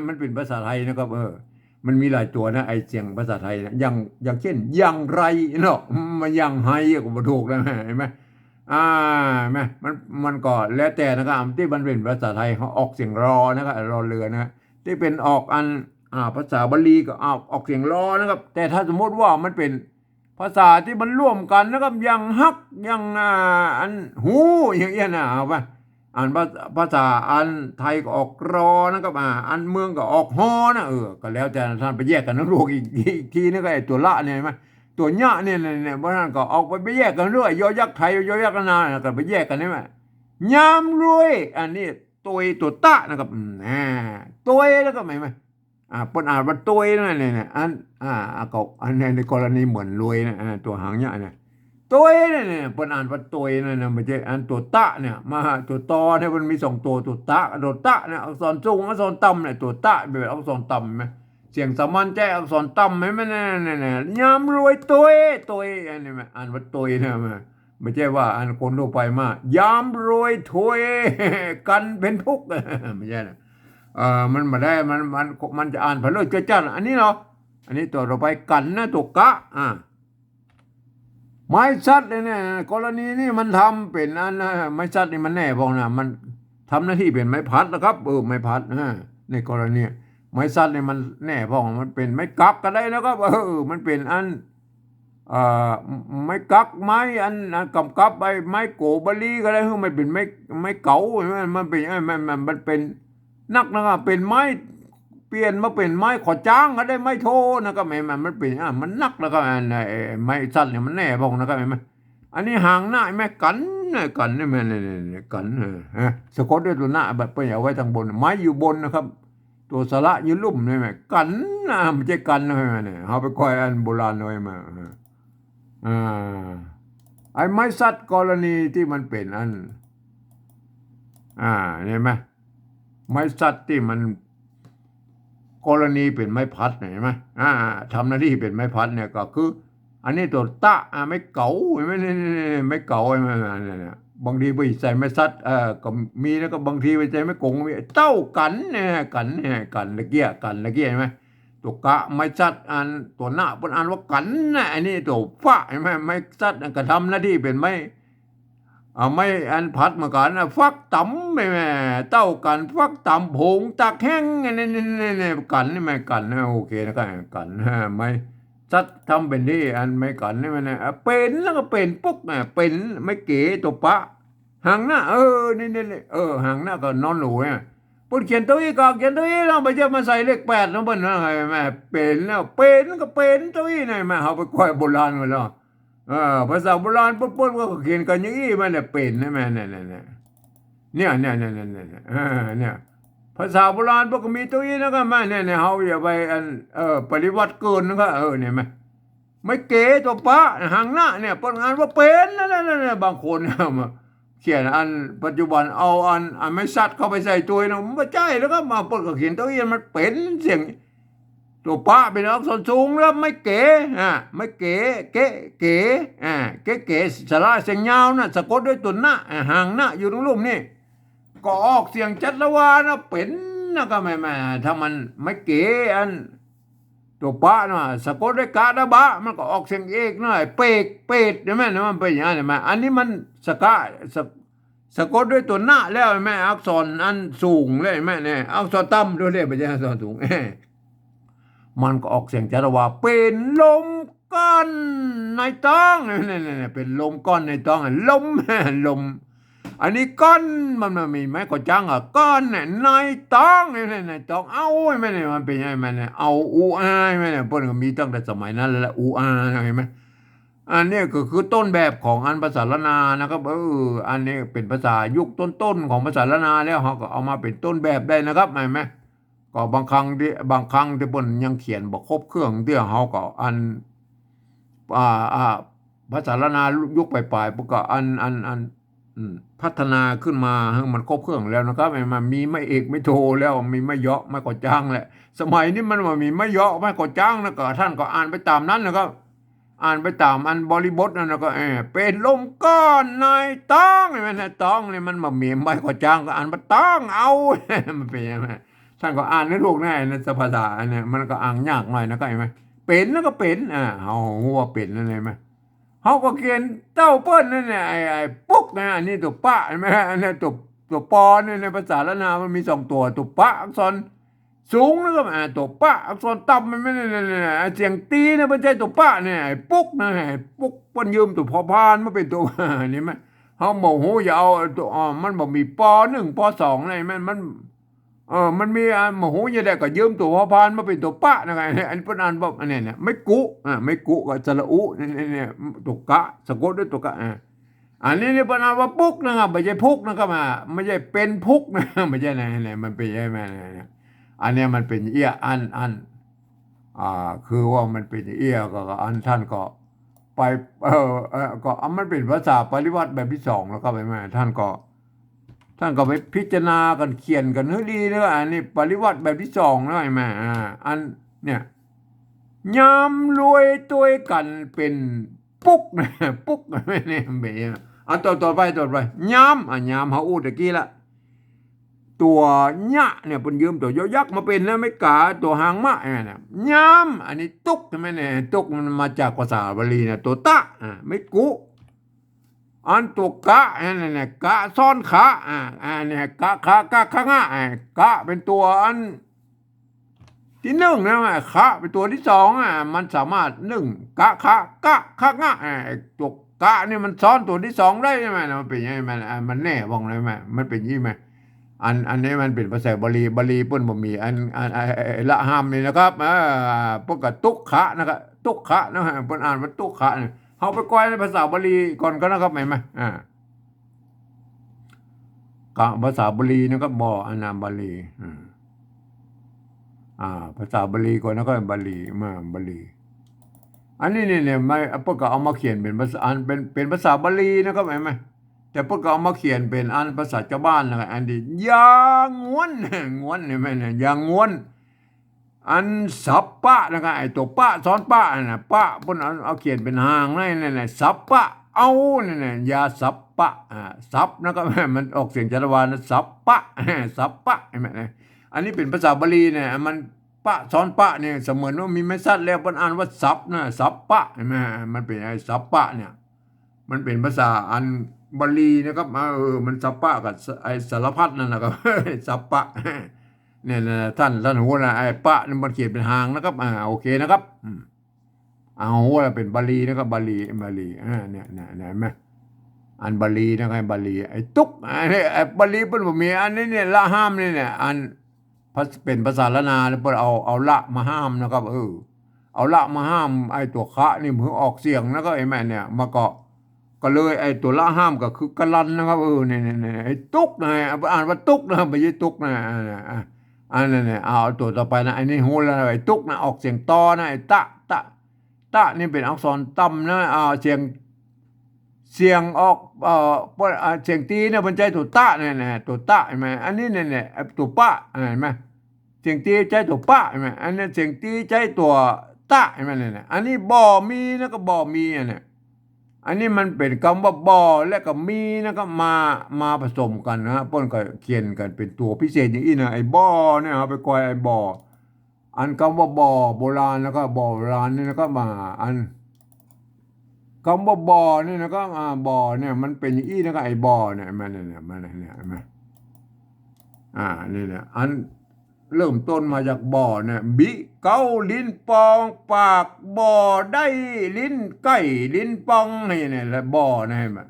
มันเป๋นภาษาไทยนะครับ เออ มันมีหลายตั๋วนะ ไอ้เสียงภาษาไทยนะ อย่าง อย่างเช่น อย่างไรเนาะ มาอย่างไฮก็บ่ถูกนะ เห็นไหม อ่า เห็นไหม มัน มันก็แล้วแต่นะครับ ตี้มันเป๋นภาษาไทย เฮาออกเสียงรอนะครับ รอเรือนะ ตี้เป๋นออกอัน อ่า ภาษาบาลีก็ออก ออกเสียงรอนะครับ แต่ถ้าสมมุติว่ามันเป๋น ภาษาตี้มันร่วมกั๋นนะครับ อย่างฮัก อย่าง อ่า อันฮู้ อย่างเอี้ยนะ เอาไป อ่านภา ภาษาอันไทยก็ออกรอนะครับ อ่า อันเมืองก็ออกฮอนะ เออ ก็แล้วแต่ต้านไปแยกกั๋นนะ ลูก อีก อีกทีนึงก็ไอ้ตั๋วละเนี่ย เห็นไหม ตั๋วเยียะเนี่ย เนี่ย เนี่ย เพราะฉะนั้นก็ออกไป ไปแยกกั๋นด้วย ยอยักษ์ไทย ยอยักษ์นา ก็ไปแยกกั๋น เห็นไหม ยามรวย อันนี้ตวยตั๋วตะนะครับ อืม อ่า ตวยแล้วก็ เห็นไหม อ่า เปิ้นอ่านว่าตวยนะเนี่ย เนี่ย อัน อ่า อ่า ก็ อันนี้ในกรณีเหมือนรวยนะ อ่า ตั๋วหางเยียะเนี่ย ตวยเนี่ย เนี่ย เปิ้นอ่านว่าตวยนะ เนี่ย บ่ใจ้อันตั๋วตะเนี่ย มาตั๋วตอเนี่ย มันมีสองตั๋ว ตั๋วตะ ตั๋วตะเนี่ย อักษรสูง อักษรต่ำเนี่ย ตั๋วตะเป๋นอักษรต่ำ เห็นไหม เสียงสามัญใจ๊อักษรต่ำ หันก่อ เนี่ย เนี่ย เนี่ย ยามรวยตวย ตวย อันนี้แม่ อ่านว่าตวยนะแม่ บ่ใจ้ว่าอันคนทั่วไปมา ยามรวยตวย กั๋นเป๋นทุกข์ บ่ใจ้นะ เอ่อ มันบ่ได้ มัน มัน มันจะอ่านไปเลยจ้าๆ อันนี้เนาะ อันนี้ตั๋วต่อไป กั๋นนะ ตั๋วกะ อ่า ไม้สัตว์เนี่ย กรณีนี้มันทำเป๋นอันนะ ไม้สัตว์นี่มันแน่พ่องนะ มันทำหน้าตี้เป๋นไม้ผัดนะครับ เออ ไม้ผัดนะ ในกรณีไม้สัตว์นี่มันแน่พ่อง มันเป๋นไม้กั๊กก็ได้นะครับ เออ มันเป๋นอัน เอ่อ ไม้กั๊ก ไม้อัน อันกำกับใบไม้โกบลีก็ได้ คือมันเป๋นไม้ ไม้เก๋า มัน มันเป๋น เอ้ย มัน มัน มันเป๋น นักนะครับ เป๋นไม้ เปลี่ยนมาเป๋นไม้ขอจ้างก็ได้ ไม้โทนะครับ แหม มัน มันเป๋น อ่ะ มันนักนะครับ อัน ไอ้ ไอ้ไม้สัตว์เนี่ยมันแน่พ่องนะครับ หันก่อ อันนี้หางนะ หันก่อ กั๋นนะ กั๋นนี่แม่ นี่ นี่ นี่ กั๋น เออ ฮะ สะกดด้วยตั๋วนะ แบบเปิ้นเอาไว้ตางบน ไม้อยู่บนนะครับ ตั๋วสระอยู่ลุ่มนี่แม่ กั๋นนะ บ่ใจ้กั๋นนะ หันก่อ เนี่ย เฮาไปก้อยอันโบราณเอาไว้มา เออ อ่า ไอ้ไม้สัตว์กรณีตี้มันเป๋นอัน อ่า หันก่อ ไม้สัตว์ตี้มัน กรณีเป๋นไม้ผัดเนี่ย หันก่อ อ่า ทำหน้าตี้เป๋นไม้ผัดเนี่ยก็คือ อันนี้ตั๋วตะ อ่า ไม้เก๋า หันก่อ นี่ นี่ นี่ ไม้เก๋า หันก่อ เนี่ย เนี่ย บางทีไปใส่ไม้สัตว์ เอ่อ ก็มี แล้วก็บางทีไปใส่ไม้กงก็มี เต้ากั๋นเนี่ย กั๋นเนี่ย กั๋นตะเกียะ กั๋นตะเกียะ หันก่อ ตั๋วกะ ไม้สัตว์ อันตั๋วนะเปิ้นอ่านว่ากั๋นนะ อันนี้ตั๋วฟะ หันก่อ ไม้สัตว์อันกระทำหน้าตี้เป๋นไม้ เอาไม้อันผัดเหมือนกั๋นนะ ฟักต๋ำ แม่ แม่ เต้ากั๋น ฟักต๋ำ ผงตักแห้ง นี่ นี่ นี่ นี่ กั๋นนี่แม่ กั๋นนะ โอเคนะครับ กั๋น ไม้สัตว์ทำเป๋นตี้อันไม้กั๋นนี่แม่นะ อ่ะ เป๋นแล้วก็เป๋นปุ๊กนะ เป๋น ไม้เก๋ ตั๋วปะ หางนะ เออ นี่ นี่ นี่ เออ หางนะก็นอนหนูเนี่ย เปิ้นเขียนเต้าอี้ก็เขียนเต้าอี้เนาะ บ่ใจ้มาใส่เลขแปดเนาะเปิ้นนะ หันก่อ แม่ เป๋นแล้ว เป๋นก็เป๋นเต้าอี้นี่แม่ เฮาไปก้อยโบราณมาแล้ว เออ ภาษาโบราณเปิ้น เปิ้นก็เขียนกั๋นอย่างอี้ แม่เนี่ย เป๋นนะ แม่เนี่ย เนี่ย เนี่ย เนี่ย เนี่ย เนี่ย เนี่ย เนี่ย เออ เนี่ย ภาษาโบราณเปิ้นก็มีเต้าอี้นะครับ แม่เนี่ย เนี่ย เฮาอย่าไปอัน เออ ปริวัติเกินนะครับ เออ เนี่ยแม่ ไม้เก๋ตั๋วปะ หางนะเนี่ย เปิ้นอ่านว่าเป๋น นั่น นั่น นั่น บางคนเนี่ยมาเขียนอันปัจจุบัน เอาอัน อันไม้สัตว์เข้าไปใส่ตวยนะ มันบ่ใจ้แล้วครับ มาเปิ้นก็เขียนเต้าอี้ มันเป๋นเสียง ตั๋วปะเป๋นอักษรสูงแล้ว ไม้เก๋ อ่า ไม้เก๋ เก๋ เก๋ อ่า เก๋ เก๋ สระเสียงยาวนะ สะกดด้วยตั๋วนะ อ่า หางนะ อยู่ตางลุ่มนี่ ก็ออกเสียงจัตวานะ เป๋นนะ ก็แม่ แม่ ถ้ามันไม้เก๋อัน ตั๋วปะนะ สะกดด้วยกะดะบะ มันก็ออกเสียงเอกนะ เปก เปด หันก่อ มันเป๋นอย่างนั้น หันก่อ อันนี้มันสะกะ สะ สะกดด้วยตั๋วนะแล้ว หันก่อ อักษรอันสูงเลย หันก่อ เนี่ย อักษรต่ำด้วยเลย บ่ใจ้อักษรสูง มันก็ออกเสียงจัตวา เป๋นลมก้อนในต๊อง เนี่ย เนี่ย เนี่ย เป๋นลมก้อนในต๊อง ลม ลม อันนี้ก้อน มัน มันมีไม้ขอจ้างอ่ะ ก้อนเนี่ย ในต๊อง เนี่ย เนี่ย ในต๊อง เอ้า หันก่อ เนี่ย มันเป๋นยังไง หันก่อ เนี่ย เอา อูอา หันก่อ เนี่ย เปิ้นก็มีตั้งแต่สมัยนั้นแล้วแหละ อูอา หันก่อ อันนี้ก็คือต้นแบบของอันภาษาล้านนานะครับ เออ อันนี้เป๋นภาษายุคต้นๆ ของภาษาล้านนาแล้ว เฮาก็เอามาเป๋นต้นแบบได้นะครับ หันก่อ ก็บางครั้งตี้ บางครั้งตี้เปิ้นยังเขียนบ่ครบเครื่องตี้ เฮาก็อัน อ่า อ่า ภาษาล้านนายุคป๋ายๆ เปิ้นก็อัน อัน อัน อืม พัฒนาขึ้นมาหื้อมันครบเครื่องแล้วนะครับ มันมีไม้เอกไม้โทแล้ว มีไม้เยาะไม้ขอจ้างแหละ สมัยนี้มันบ่มีไม้เยาะไม้ขอจ้างนะ ก็ต้านก็อ่านไปต๋ามนั้นนะครับ อ่านไปต๋ามอันบริบทนั่น แล้วก็ เออ เป๋นลมก้อนในต๊อง หันก่อ ในต๊องนี่มันบ่มีไม้ขอจ้าง ก็อ่านว่าต๊องเอา มันเป๋นอย่างนั้น ต้านก็อ่านได้ถูกนะ ในภาษาอันเนี้ย มันก็อ่านยากหน่อยนะ ก็หันก่อ เป๋นแล้วก็เป๋น อ่า เฮาฮู้ว่าเป๋นนั่น หันก่อ เฮาก็เขียนเต้าเปิ้นนั่นแหละ ไอ้ ไอ้ปุ๊กนะ อันนี้ตั๋วปะ หันก่อ อันนี้ตั๋ว ตั๋วปอเนี่ย ในภาษาล้านนามันมีสองตั๋ว ตั๋วปะอักษรสูง แล้วก็ อ่า ตั๋วปะอักษรต่ำ มันไม่ เนี่ย เนี่ย เนี่ย ไอ้เสียงตี๋เนี่ย บ่ใจ้ตั๋วปะเนี่ย ไอ้ปุ๊กนะ ไอ้ปุ๊ก เปิ้นยืมตั๋วพอพานมาเป๋นตั๋ว นี่มัน เฮาบ่ฮู้จะเอาตั๋ว อ่า มันบ่มีปอนึ่ง ปอสอง อะไร มัน มัน เออ มันมี อ่า บ่ฮู้จะได้ก็ยืมตั๋วพอพานมาเป๋นตั๋วปะนะ อันนี้เปิ้นอ่านบ่ อันนี้เนี่ย ไม้กุ อ่า ไม้กุกับสระอุ เนี่ย เนี่ย เนี่ย ตั๋วกะ สะกดด้วยตั๋วกะ อ่า อันนี้เนี่ยเปิ้นอ่านว่าปุ๊กนะครับ บ่ใจ้พุกนะครับ อ่า บ่ใจ้เป๋นพุกนะ บ่ใจ้นะ เนี่ย มันเป๋นอย่างนั้นนะ อันเนี้ยมันเป๋นเอี้ย อัน อัน อ่า คือว่ามันเป๋นเอี้ย ก็ ก็อันต้านก็ไป เออ เออ ก็ อ่ะ มันเป๋นภาษาปริวัติแบบตี้สองแล้วครับ หันก่อ ต้านก็ ต้านก็ไปพิจารณากั๋น เขียนกั๋นหื้อดีเนาะ อันนี้ปริวัติแบบตี้สองแล้ว หันก่อ อ่า อัน เนี่ย ยามรวยตวยกั๋นเป๋นปุ๊กนะ ปุ๊ก เนี่ย เป๋น อ่ะ ต่อ ต่อไป ต่อไป ยาม อ่ะ ยามเฮาอู้ตะกี้ละ ตั๋วยะเนี่ย เปิ้นยืมตั๋วยอยักษ์มาเป๋นนะ ไม้ก๋า ตั๋วหางม้าเนี่ยนะ ยาม อันนี้ตุ๊กใช่ไหมเนี่ย ตุ๊กมันมาจากภาษาบาลีนะ ตั๋วตะ อ่ะ ไม้กุ อันตั๋วกะ อันนั้นน่ะ กะซ้อนขะ อ่า อันนี้กะ ขะ กะ ขะ งะ อ่า กะเป๋นตั๋วอันตี้หนึ่งนะ ขะเป๋นตั๋วตี้สอง อ่า มันสามารถนึ่ง กะ ขะ กะ ขะ งะ อ่า ไอ้ตั๋วกะนี่มันซ้อนตั๋วตี้สองได้ใช่ไหม มันเป๋นยังไง มัน อ่า มันแน่บ่องเลยไหม มันเป๋นอี้ไหม อัน อันนี้มันเป๋นภาษาบาลี บาลีเปิ้นบ่มี อัน อัน ไอ้ ไอ้ ไอ้ละห้ามนี่นะครับ อ่า เปิ้นก็ตุ๊กขะนะครับ ตุ๊กขะนะฮะ เปิ้นอ่านว่าตุ๊กขะเนี่ย เฮาไปกอยในภาษาบาลีก่อนก็นะครับ เห็นไหม อ่า กะ ภาษาบาลีนะครับ บ่ อันนั้นบาลี อ่า อ่า ภาษาบาลีก่อนนะครับ บาลี มา บาลี อันนี้เนี่ย เนี่ย ไม่ เปิ้นก็เอามาเขียนเป๋นภาษา อันเป๋น เป๋นภาษาบาลีนะครับ เห็นไหม แต่เปิ้นก็เอามาเขียนเป๋นอันภาษาจาวบ้านนะครับ อันนี้ยางวน งวน เห็นไหมเนี่ย ยางวน อันสัปปะนะครับ ไอ้ตั๋วปะซ้อนปะนั่นน่ะ ปะ เปิ้นเอา เอาเขียนเป๋นหางนั่นน่ะ สัปปะ เอา นั่นน่ะ ยาสัปปะ อ่า สัปนะครับ มันออกเสียงชาละวันนะ สัปปะ สัปปะ เห็นไหมนะ อันนี้เป๋นภาษาบาลีเนี่ย มันปะซ้อนปะเนี่ย เสมือนว่ามีไม้สั้นแล้ว เปิ้นอ่านว่าสัปนะ สัปปะ เห็นไหม มันเป๋นไอ้สัปปะเนี่ย มันเป๋นภาษาอันบาลีนะครับ อ่า เออ มันสัปปะกับส- ไอ้สารพัดนั่นนะครับ สัปปะ เนี่ยนะ ท่าน ท่านฮู้นะ ไอ้ปะนี่มันเขียนเป๋นหางนะครับ อ่า โอเคนะครับ อืม เอาฮู้แล้วเป๋นบาลีนะครับ บาลี บาลี อ่า เนี่ย เนี่ย เนี่ย เห็นไหม อันบาลีนะครับ บาลี ไอ้ตุ๊ก อันนี้ ไอ้บาลีเปิ้นบ่มี อันนี้เนี่ย ละห้ามนี่เนี่ย อัน ภาษ- เป๋นภาษาล้านนา แล้วเปิ้นเอา เอาละมาห้ามนะครับ เออ เอาละมาห้าม ไอ้ตั๋วขะนี่มันออกเสียงนะครับ เห็นไหมเนี่ย มันก็ ก็เลยไอ้ตั๋วละห้ามก็คือกะลันนะครับ เออ เนี่ย เนี่ย เนี่ย ไอ้ตุ๊กนะ อ่านว่าตุ๊กนะ บ่ใจ้ตุ๊กนะ อ่า อ่า อันนั้นเนี่ย เอาตั๋วต่อไปนะ อันนี้ฮู้แล้วนะ ไอ้ตุ๊กนะ ออกเสียงตอนะ ไอ้ตะ ตะ ตะนี่เป๋นอักษรต่ำนะ อ่า เสียง เสียงออก เอ่อ เปิ้น อ่า เสียงตี้เนี่ยเปิ้นใจ๊ตั๋วตะเนี่ยนะ ตั๋วตะ เห็นไหม อันนี้เนี่ย เนี่ย ไอ้ตั๋วปะ เห็นไหม เสียงตี้ใจ๊ตั๋วปะ เห็นไหม อันนี้เสียงตี้ใจ๊ตั๋วตะ เห็นไหม เนี่ย เนี่ย อันนี้บ่มีนะ ก็บ่มี อันเนี้ย อันนี้มันเป๋นกำว่าบ่อและก็มีนะ ก็มา มาผสมกั๋นนะ เปิ้นก็เขียนกั๋นเป๋นตั๋วพิเศษอย่างอี้นะ ไอ้บ่อเนี่ย เฮาไปกอยไอ้บ่อ อันกำว่าบ่อโบราณแล้วก็บ่อโบราณนี่นะ ก็มา อัน กำว่าบ่อนี่นะ ก็ อ่า บ่อเนี่ย มันเป๋นอย่างอี้นะ ก็ไอ้บ่อเนี่ย มันเนี่ย มันเนี่ย เห็นไหม อ่า นี่เนี่ย อันเริ่มต้นมาจากบ่อเนี่ย บิ เก๊า ลิ้นปอง ปาก บ่อ ได้ ลิ้นไก่ ลิ้นปอง นี่เนี่ย และบ่อเนี่ย เห็นไหม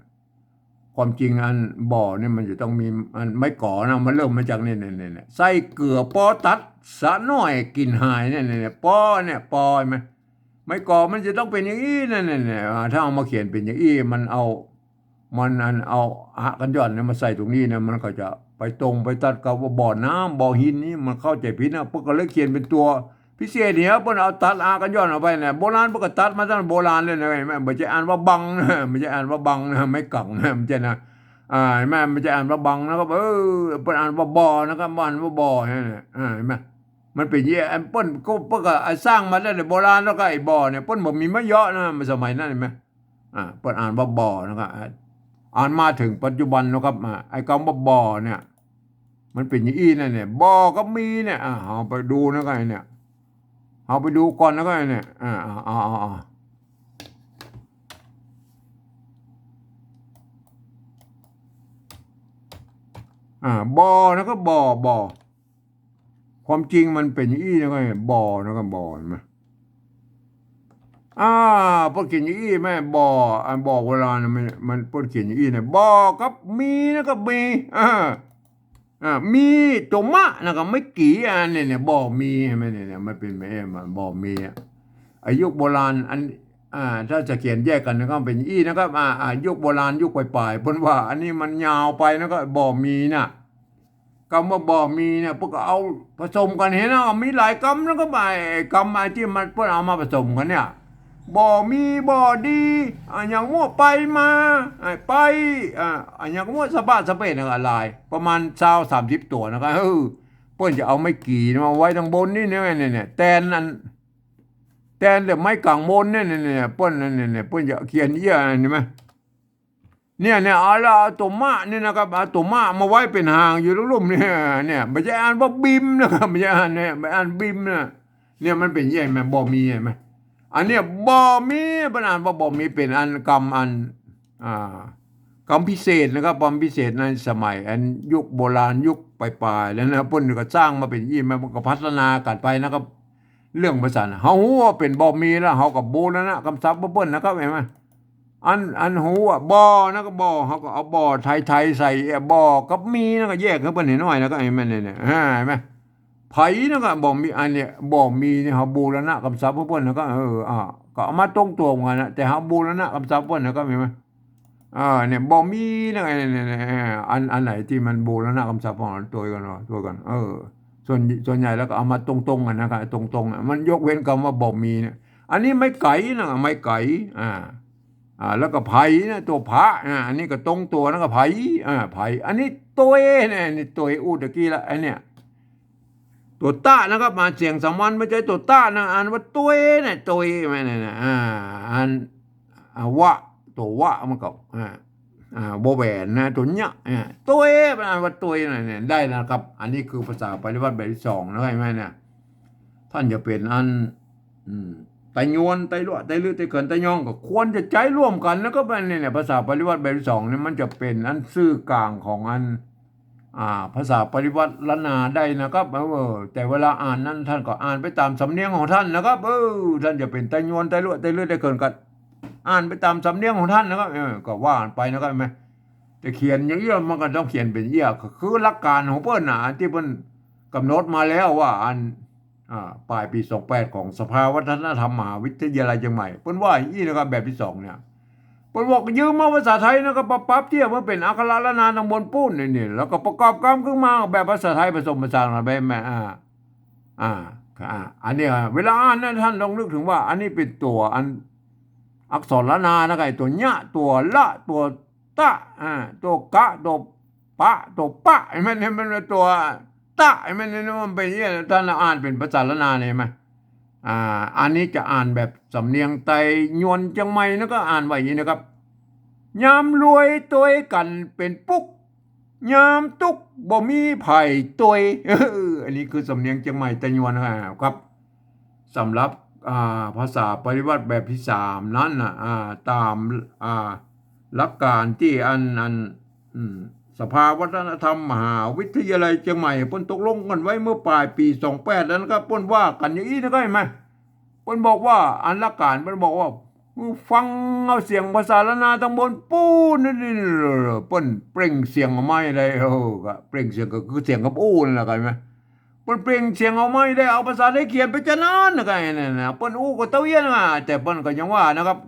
ความจริงอันบ่อเนี่ยมันจะต้องมีอันไม้ก๋อนะ มันเริ่มมาจากเนี่ย เนี่ย เนี่ย เนี่ย ไส้เกือ ปอตัด สะน้อย กลิ่นหาย เนี่ย เนี่ย เนี่ย ปอ เนี่ย ปอ เห็นไหม ไม้ก๋อมันจะต้องเป๋นอย่างอี้ นั่น เนี่ย เนี่ย อ่า ถ้าเอามาเขียนเป๋นอย่างอี้ มันเอา มันอันเอาอะกั๋นหย่อนเนี่ยมาใส่ตรงนี้นะ มันก็จะไปตรงไปตัดกับว่าบ่อน้ำ บ่อหินนี่ มันเข้าใจ๋ผิดนะ เปิ้นก็เลยเขียนเป๋นตั๋ว พิเศษเนี่ย เปิ้นเอาตัดอะกั๋นหย่อนออกไปเนี่ย โบราณเปิ้นก็ตัดมาตั้งโบราณเลยนะ เห็นไหม บ่ใจ้อ่านว่าบังนะ บ่ใจ้อ่านว่าบังนะ ไม้กังนะ บ่ใจ้นะ อ่า เห็นไหม บ่ใจ้อ่านว่าบังนะครับ เออ เปิ้นอ่านว่าบ่อนะครับ บ่อ่านว่าบ่อ เนี่ย อ่า เห็นไหม มันเป๋นอย่างอี้ อันเปิ้นก็ เปิ้นก็ อ่า สร้างมาตั้งแต่โบราณแล้วก็ไอ้บ่อเนี่ย เปิ้นบ่มีมาเยาะนะ สมัยนั้น เห็นไหม อ่า เปิ้นอ่านว่าบ่อนะครับ อ่า อ่านมาเถิงปัจจุบันนะครับ อ่า ไอ้กำว่าบ่อเนี่ย มันเป๋นอย่างอี้นั่นเนี่ย บ่อกับมีเนี่ย อ่า เฮาไปดูนะครับ เนี่ย เฮาไปดูก่อนนะครับ เนี่ย อ่า อ่า อ่า อ่า อ่า บ่อนะครับ บ่อ บ่อ ความจริงมันเป๋นอย่างอี้นะครับ บ่อนะครับ บ่อ เห็นไหม อ่า เปิ้นเขียนอย่างอี้แม่ บ่อ อันบ่อโบราณน่ะ มัน มันเปิ้นเขียนอย่างอี้นะ บ่อกับมีนะครับ มี อ่า อ่า มีตั๋วมะนะครับ ไม้กี่ อันเนี่ย เนี่ย บ่อมี เห็นไหม เนี่ย เนี่ย มันเป๋นแบบนี้ มันบ่อมีอะ ไอ้ยุคโบราณ อัน อ่า ถ้าจะเขียนแยกกั๋นนะครับ เป๋นอย่างอี้นะครับ อ่า อ่า ยุคโบราณ ยุคป๋ายๆ เปิ้นว่า อันนี้มันยาวไปนะครับ บ่อมีน่ะ กำว่าบ่อมีเนี่ย เปิ้นก็เอาผสมกั๋น หันนะ มีหลายกำนะ ก็บ่าย ไอ้กำไอ้ตี้มันเปิ้นเอามาผสมกั๋นเนี่ย บ่อมี บ่อดี อะหยังมั่ว ไปมา ไอ้ไป อ่า อะหยังมั่ว สะบะสะเปะนะ ก็หลาย ประมาณซาวสามสิบตั๋วนะ ก็ เออ เปิ้นจะเอาไม้กี่มาไว้ตังบนนี่นะ เนี่ย เนี่ย แตนอัน แตนแต่ไม้ก๋างบนเนี่ย เนี่ย เนี่ย เปิ้น เนี่ย เนี่ย เนี่ย เปิ้นจะเขียนเอี้ย เห็นไหม เนี่ย เนี่ย เอาละ เอาตั๋วมะนี่นะครับ เอาตั๋วมะมาไว้เป๋นหางอยู่ลุ่มๆ เนี่ย เนี่ย บ่ใจ้อ่านว่าบิมนะครับ บ่ใจ้อ่านเนี่ย บ่อ่านบิมนะ เนี่ย มันเป๋นเอี้ย แม่นบ่ บ่มี เห็นไหม อันเนี้ยบ่มี เปิ้นอ่านว่าบ่มี เป๋นอันกำอัน อ่า กำพิเศษนะครับ กำพิเศษในสมัยอันยุคโบราณยุคป๋ายๆ แล้วนะ เปิ้นก็สร้างมาเป๋นอี้ มันก็พัฒนากั๋นไปนะครับ เรื่องภาษาน่ะ เฮาฮู้ว่าเป๋นบ่มีแล้ว เฮาก็บูรณะกำศัพท์เปิ้นนะครับ หันก่อ อัน อันฮู้ว่าบ่นะครับ บ่ เฮาก็เอาบ่ไทยๆ ใส่ บ่กับมีนะก็แยกหื้อเปิ้นหันหน้อยนะก็ หันก่อ เนี่ย เนี่ย หันก่อ ไผนะก็บ่มี อันเนี้ย บ่มีนี่เฮาบูรณะกำศัพท์หื้อเปิ้นนะก็ เออ อ่า ก็เอามาตรงตั๋วเหมือนกั๋นนะ แต่เฮาบูรณะกำศัพท์เปิ้นนะก็ หันก่อ อ่า เนี่ย บ่มีนะ เนี่ย เนี่ย เนี่ย อัน อันไหนตี้มันบูรณะกำศัพท์ของเฮา ตวยกั๋นเนาะ ตวยกั๋น เออ ส่วน ส่วนใหญ่แล้วก็เอามาตรงๆ กั๋นนะครับ ตรงๆ อ่ะ มันยกเว้นกำว่าบ่มีเนี่ย อันนี้ไม้ไก๋นะ ไม้ไก๋ อ่า อ่า แล้วก็ไผนะ ตั๋วผะนะ อันนี้ก็ตรงตั๋วนะก็ไผ อ่า ไผ อันนี้ตวยนะ อันนี้ตวยอู้ตะกี้ละ อันเนี้ย ตั๋วตะนะครับ มาเสียงสามัญ บ่ใจ้ตั๋วตะนะ อ่านว่าตวยนะ ตวย แม่นนะ อ่า อัน อ่า วะ ตั๋ววะมันก็ อ่า อ่า วอแหวนนะ ตั๋วเนี้ย อ่า ตวย มันอ่านว่าตวยนะ เนี่ย ได้นะครับ อันนี้คือภาษาปริวรรตแบบตี้สองนะ หันก่อ เนี่ย ต้านจะเป๋นอัน อืม ไตยวน ไตลัว ไตลื้อ ไตเขิน ไตยอง ก็ควรจะใจ๊ร่วมกั๋นนะครับ อันนี้เนี่ย ภาษาปริวรรตแบบตี้สองเนี่ย มันจะเป๋นอันสื่อกลางของอัน อ่า ภาษาปริวรรตล้านนาได้นะครับ เออ แต่เวลาอ่านนั้นต้านก็อ่านไปต๋ามสำเนียงของต้านนะครับ เออ ต้านจะเป๋นไตยวน ไตลัว ไตลื้อ ไตเขิน ก็อ่านไปต๋ามสำเนียงของต้านนะครับ เออ ก็ว่ากั๋นไปนะครับ หันก่อ แต่เขียนอย่างอี้มันก็ต้องเขียนเป๋นอี้ ก็คือหลักก๋านของเปิ้นนะ ตี้เปิ้นก๋ำหนดมาแล้วว่าอัน อ่า ป๋ายปี๋สองแปดของสภาวัฒนธรรมมหาวิทยาลัยเจียงใหม่ เปิ้นว่าอย่างอี้นะครับ แบบตี้สองเนี่ย เปิ้นบอกยืมเอาภาษาไทยนะครับ มาปรับเตี้ยมาเป๋นอักขระล้านนาตังบนปู๊นนี่ นี่ แล้วก็ประกอบกำขึ้นมาแบบภาษาไทยผสมผสานกั๋นไป แม่น อ่า อ่า อ่า อันนี้ อ่า เวลาอ่านนะ ต้านลองนึกเถิงว่า อันนี้เป๋นตั๋วอัน อักษรล้านนานะครับ ไอ้ตั๋วเนี้ย ตั๋วละ ตั๋วตะ อ่า ตั๋วกะ ตั๋วปะ ตั๋วปะ หันก่อ หันก่อ ตั๋วตะ หันก่อ หันก่อ มันเป๋นอย่างนี้ ต้านอ่านเป๋นภาษาล้านนาเนี่ย หันก่อ อ่า อันนี้จะอ่านแบบสำเนียงไตยวนเจียงใหม่นะ ก็อ่านว่าอย่างนี้นะครับ ยามรวยตวยกั๋นเป๋นปุ๊ก ยามตุ๊กข์บ่มีใผตวย เออ อันนี้คือสำเนียงเจียงใหม่ไตยวนนะครับ สำหรับ อ่า ภาษาปริวรรตแบบตี้สามนั้นน่ะ อ่า ต๋าม อ่า หลักก๋านตี้อัน อัน อืม สภาวัฒนธรรมมหาวิทยาลัยเจียงใหม่เปิ้นตกลงกั๋นไว้เมื่อป๋ายปี๋สองแปดนั้นครับ เปิ้นว่ากั๋นอย่างอี้นะครับ หันก่อ เปิ้นบอกว่า อันหลักก๋านเปิ้นบอกว่า ฟังเอาเสียงภาษาล้านนาตังบนปู๊นนี่ นี่ เปิ้นเปล่งเสียงออกมาได้ เออ ก็เปล่งเสียงก็คือเสียงกับอู้นั่นแหละ หันก่อ เปิ้นเปล่งเสียงออกมาได้ เอาภาษาไทยเขียนไปจานั้นนะ หันก่อ นั่นน่ะ เปิ้นอู้ก็เต้าเอี้ยนมา แต่เปิ้นก็ยังว่านะครับ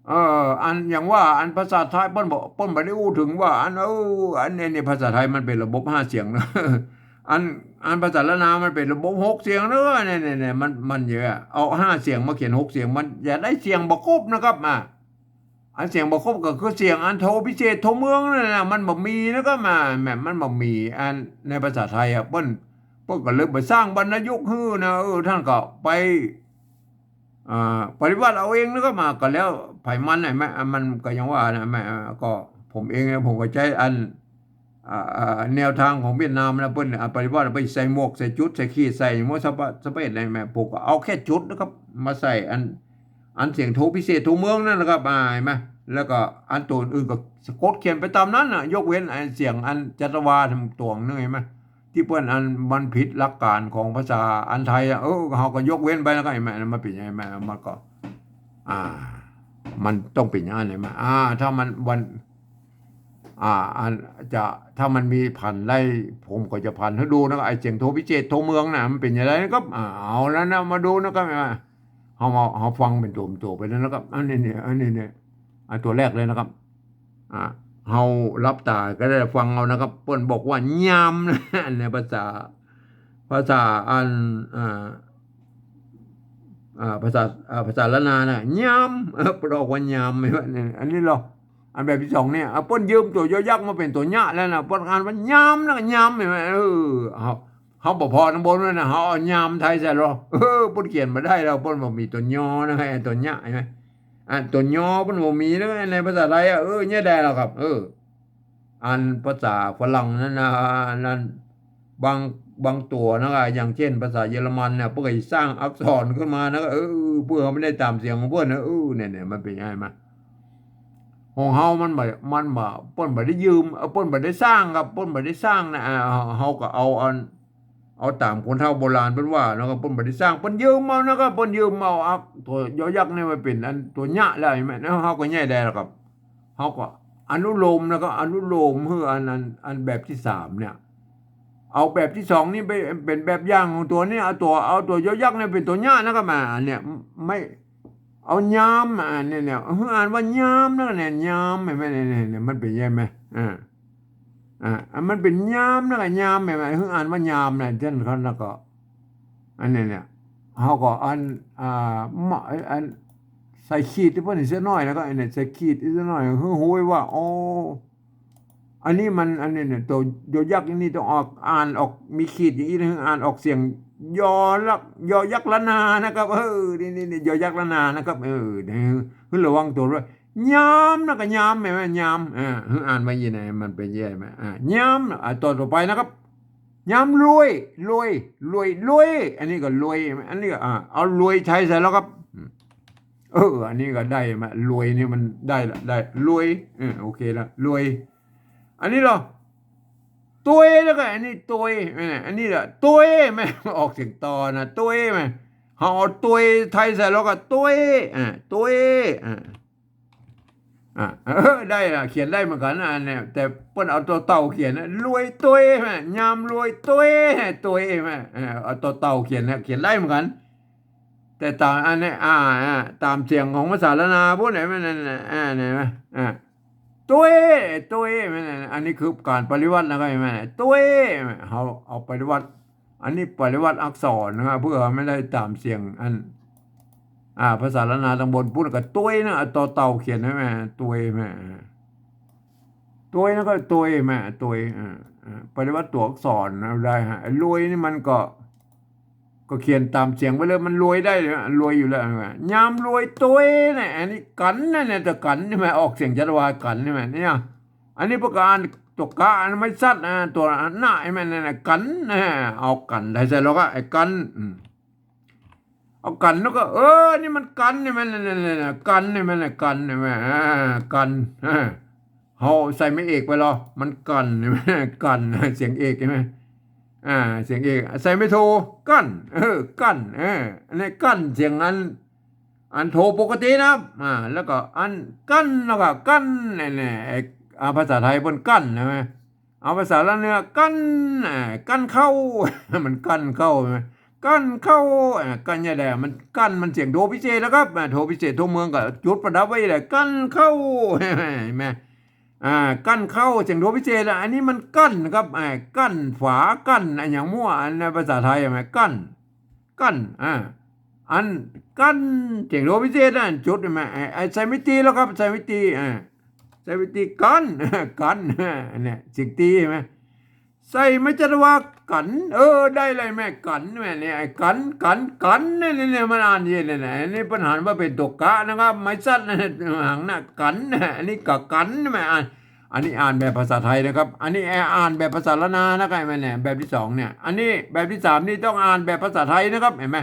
เออ อันยังว่า อันภาษาไทยเปิ้นบอก เปิ้นบ่ได้อู้เถิงว่า อัน เออ อันนี้ นี่ภาษาไทยมันเป๋นระบบห้าเสียงนะ อัน อันภาษาล้านนามันเป๋นระบบหกเสียงนะ นี่ นี่ นี่ มัน มันเยอะอะ เอาห้าเสียงมาเขียนหกเสียง มันจะได้เสียงบ่ครบนะครับ อ่ะ อันเสียงบ่ครบก็คือเสียงอันโทพิเศษโทเมืองนั่นน่ะ มันบ่มีนะครับ อ่ะ แม่น มันบ่มี อันในภาษาไทยอ่ะ เปิ้น เปิ้นก็เลยบ่สร้างวรรณยุกต์หื้อนะ เออ ต้านก็ไป อ่า ปริวรรตเอาเองนะครับ อ่า ก็แล้วใผมันน่ะ แม่ อ่ะ มันก็ยังว่านะ แม่ อ่ะ ก็ผมเองนะ ผมก็ใจ๊อัน อ่า อ่า แนวตางของเวียดนามนะ เปิ้น อ่า ปริวรรตไปใส่หมวก ใส่จุด ใส่ขีด ใส่หมวกสะปะ สะเปด อะไร แม่ ผมก็เอาแค่จุดนะครับ มาใส่อัน อันเสียงโทพิเศษโทเมืองนั่นนะครับ อ่า หันก่อ แล้วก็อันตั๋วอื่นก็สะกดเขียนไปต๋ามนั้นน่ะ ยกเว้นไอ้เสียงอันจัตวาต๋วงนึ่ง หันก่อ ตี้เปิ้นอันมันผิดหลักก๋านของภาษาอันไทยอ่ะ เออ เฮาก็ยกเว้นไปแล้วก็ หันก่อ มันเป๋นยังไง มัน มันก็ อ่า มันต้องเป๋นอย่างนั้น หันก่อ อ่า ถ้ามันวัน อ่า อันจะ ถ้ามันมีผันได้ ผมก็จะผันหื้อดูนะครับ ไอ้เสียงโทพิเศษโทเมืองน่ะ มันเป๋นอย่างไรนะครับ อ่า เอาแล้วนะ มาดูนะครับ อ่า เฮามา เฮาฟังเป๋นตั๋วๆ ไปแล้วนะครับ อันนี้เนี่ย อันนี้เนี่ย อ่า ตั๋วแรกเลยนะครับ อ่า เฮาหลับต๋าก็ได้ฟังเอานะครับ เปิ้นบอกว่ายามนะ ในภาษา ภาษาอัน อ่า อ่า ภาษา อ่า ภาษาล้านนาน่ะ ยาม เออ เปิ้นออกว่ายาม อันนี้ลอ อันแบบตี้สองเนี่ย อ่ะ เปิ้นยืมตั๋วยอยักษ์มาเป๋นตั๋วเนี้ยแล้วนะ เปิ้นอ่านว่ายามนะ ยาม หันก่อ เออ เอา เฮาบ่ผ่อตังบนนั่นนะ เฮาเอายามไทยใส่ลอ เออ เปิ้นเขียนบ่ได้แล้ว เปิ้นบ่มีตั๋วยอนะ ไอ้ตั๋วยะ หันก่อ อ่ะ ตั๋วยอเปิ้นบ่มีนะ ในภาษาไทยอะ เออ เยียะได้แล้วครับ เออ อันภาษาฝรั่งนั้นนะ อันนั้น บาง บางตั๋วนะ อย่างเจ้นภาษาเยอรมันเนี่ย เปิ้นก็สร้างอักษรขึ้นมานะ เออ เพื่อให้มันได้ต๋ามเสียงของเปิ้นนะ เออ เนี่ย เนี่ย มันเป๋นไงมา ของเฮามันบ่ มันบ่ เปิ้นบ่ได้ยืม เออ เปิ้นบ่ได้สร้างครับ เปิ้นบ่ได้สร้างนะ อ่า เฮา เฮาก็เอาอัน เอาต๋ามคนเฒ่าโบราณเปิ้นว่านะครับ เปิ้นบ่ได้สร้าง เปิ้นยืมเอานะครับ เปิ้นยืมเอา อ่ะ ตั๋วยอยักษ์นี่มันเป๋นอันตั๋วยะแล้ว หันก่อ เฮาก็เยียะได้แล้วครับ เฮาก็อนุโลมนะครับ อนุโลมหื้ออัน อัน อันแบบตี้สามเนี่ย เอาแบบตี้สองนี่ไปเป๋นแบบอย่างของตั๋วนี้ เอาตั๋ว เอาตั๋วยอยักษ์นี่เป๋นตั๋วยะนะครับ อ่า อันเนี้ย ไม่ เอายาม อ่า เนี่ย เนี่ย หื้ออ่านว่ายามนะเนี่ย ยาม หันก่อ เนี่ย เนี่ย เนี่ย มันเป๋นใหญ่ไหม อ่า อ่า อันมันเป๋นยามนะ ยาม หันก่อ หื้ออ่านว่ายามนะ เจ้นเขา แล้วก็ อันนี้เนี่ย เฮาก็อัน อ่า มา อัน ใส่ขีดตี้เปิ้นเสียหน้อย แล้วก็อันนี้ใส่ขีดตี้เสียหน้อย หื้อฮู้ว่า อ๋อ อันนี้มัน อันนี้เนี่ย ตั๋วยอยักษ์อันนี้ต้องออก อ่านออก มีขีดอย่างนี้นะ อ่านออกเสียง ยอยักษ์ ยอยักษ์ละนานะครับ เออ นี่ นี่ นี่ ยอยักษ์ละนานะครับ เออ นี่ หื้อระวังตั๋วด้วย ยามนะก็ยาม หันก่อ ยาม อ่า หื้ออ่านว่าอย่างนี้นะ มันเป๋นใหญ่ไหม อ่า ยาม อ่า ตั๋วต่อไปนะครับ ยามรวย รวย รวย รวย อันนี้ก็รวย อันนี้ก็ อ่า เอารวยไทยใส่ลอครับ อืม เออ อันนี้ก็ได้มา รวยนี่มันได้ละ ได้ รวย เออ โอเคละ รวย อันนี้ลอ ตวย แล้วก็อันนี้ตวย เออ อันนี้ละ ตวย แม่ ออกเสียงตอนะ ตวย แม่ เฮาเอาตวยไทยใส่ลอก็ตวย อ่า ตวย อ่า อ่ะ เออ ได้ละ เขียนได้เหมือนกั๋นนะ อันเนี้ย แต่เปิ้นเอาตั๋วเต่าเขียนนะ รวยตวย แม่ ยามรวยตวย ตวย แม่ เออ เอาตั๋วเต่าเขียนนะ เขียนได้เหมือนกั๋น แต่ต๋ามอันเนี้ย อ่า อ่า ต๋ามเสียงของภาษาล้านนาพูดเนี่ย แม่ นั่นน่ะ อ่า เนี่ย แม่ อ่า ตวย ตวย แม่ นั่นน่ะ อันนี้คือก๋านปริวัตินะครับ แม่ ตวย แม่ เฮาเอาปริวัติ อันนี้ปริวัติอักษรนะครับ เพื่อไม่ได้ต๋ามเสียงอัน อ่า ภาษาล้านนาตังบนพูดก็ตวยนะ เอาต่อเต่าเขียนให้แม่ ตวยแม่ ตวยนะก็ตวยแม่ ตวย อ่า อ่า ปริวัติตั๋วอักษรนะ ได้ฮะ ไอ้รวยนี่มันก็ ก็เขียนต๋ามเสียงไปเลย มันรวยได้เลย รวยอยู่แล้ว ยามรวยตวยเนี่ย อันนี้กั๋นนะเนี่ย แต่กั๋นนี่แม่ ออกเสียงจัตวากั๋นนี่แม่ เนี่ย อันนี้ประกาศตั๋วกะ อันไม่สัตว์นะ ตั๋วนะ ไอ้แม่ นั่นน่ะ กั๋นนะ เอากั๋นไทยใส่ลอก็ ไอ้กั๋น อืม เอากั๋นแล้วก็ เออ นี่มันกั๋นนี่แม่ นั่นน่ะ กั๋นนี่แม่ กั๋นนี่แม่ อ่า กั๋น อ่า เฮาใส่ไม้เอกไปลอ มันกั๋นนี่แม่ กั๋น เสียงเอกใช่ไหม อ่า เสียงเอก ใส่ไม้โท กั๋น เออ กั๋น เออ อันนี้กั๋น เสียงอัน อันโทปกตินะ อ่า แล้วก็อันกั๋น แล้วก็กั๋น เนี่ย เนี่ย ไอ้ อ่า ภาษาไทยเปิ้นกั๋นใช่ไหม เอาภาษาล้านนากั๋น อ่า กั๋นข้าว มันกั๋นข้าวใช่ไหม กั๋นข้าว อ่า กั๋นเนี่ยแหละ มันกั๋น มันเสียงโทพิเศษแล้วครับ อ่า โทพิเศษทั่วเมืองก็จุดประดับไว้แหละ กั๋นข้าว เห็นไหม อ่า กั๋นข้าว เสียงโทพิเศษแล้ว อันนี้มันกั๋นครับ อ่า กั๋นฝา กั๋นอะหยังมั่ว อันในภาษาไทยใช่ไหม กั๋น กั๋น อ่า อันกั๋น เสียงโทพิเศษนะ จุดใช่ไหม ไอ้ ไอ้ใส่ไม้ตีแล้วครับ ใส่ไม้ตี อ่า ใส่ไม้ตีกั๋น กั๋น อันเนี้ย เสียงตีใช่ไหม ใส่ไม้จัตวากั๋น เออ ได้เลยแม่ กั๋นแม่ เนี่ย ไอ้กั๋น กั๋น กั๋น เนี่ย เนี่ย เนี่ย มันอ่านอย่างนี้เนี่ย อันนี้เปิ้นหันว่าเป๋นตั๋วกะนะครับ ไม้สัตว์นะ หังนะ กั๋น อันนี้ก็กั๋นแม่ อ่าน อันนี้อ่านแบบภาษาไทยนะครับ อันนี้อ่านแบบภาษาล้านนานะครับ แม่เนี่ย แบบตี้สองเนี่ย อันนี้แบบตี้สามนี่ต้องอ่านแบบภาษาไทยนะครับ เห็นไหม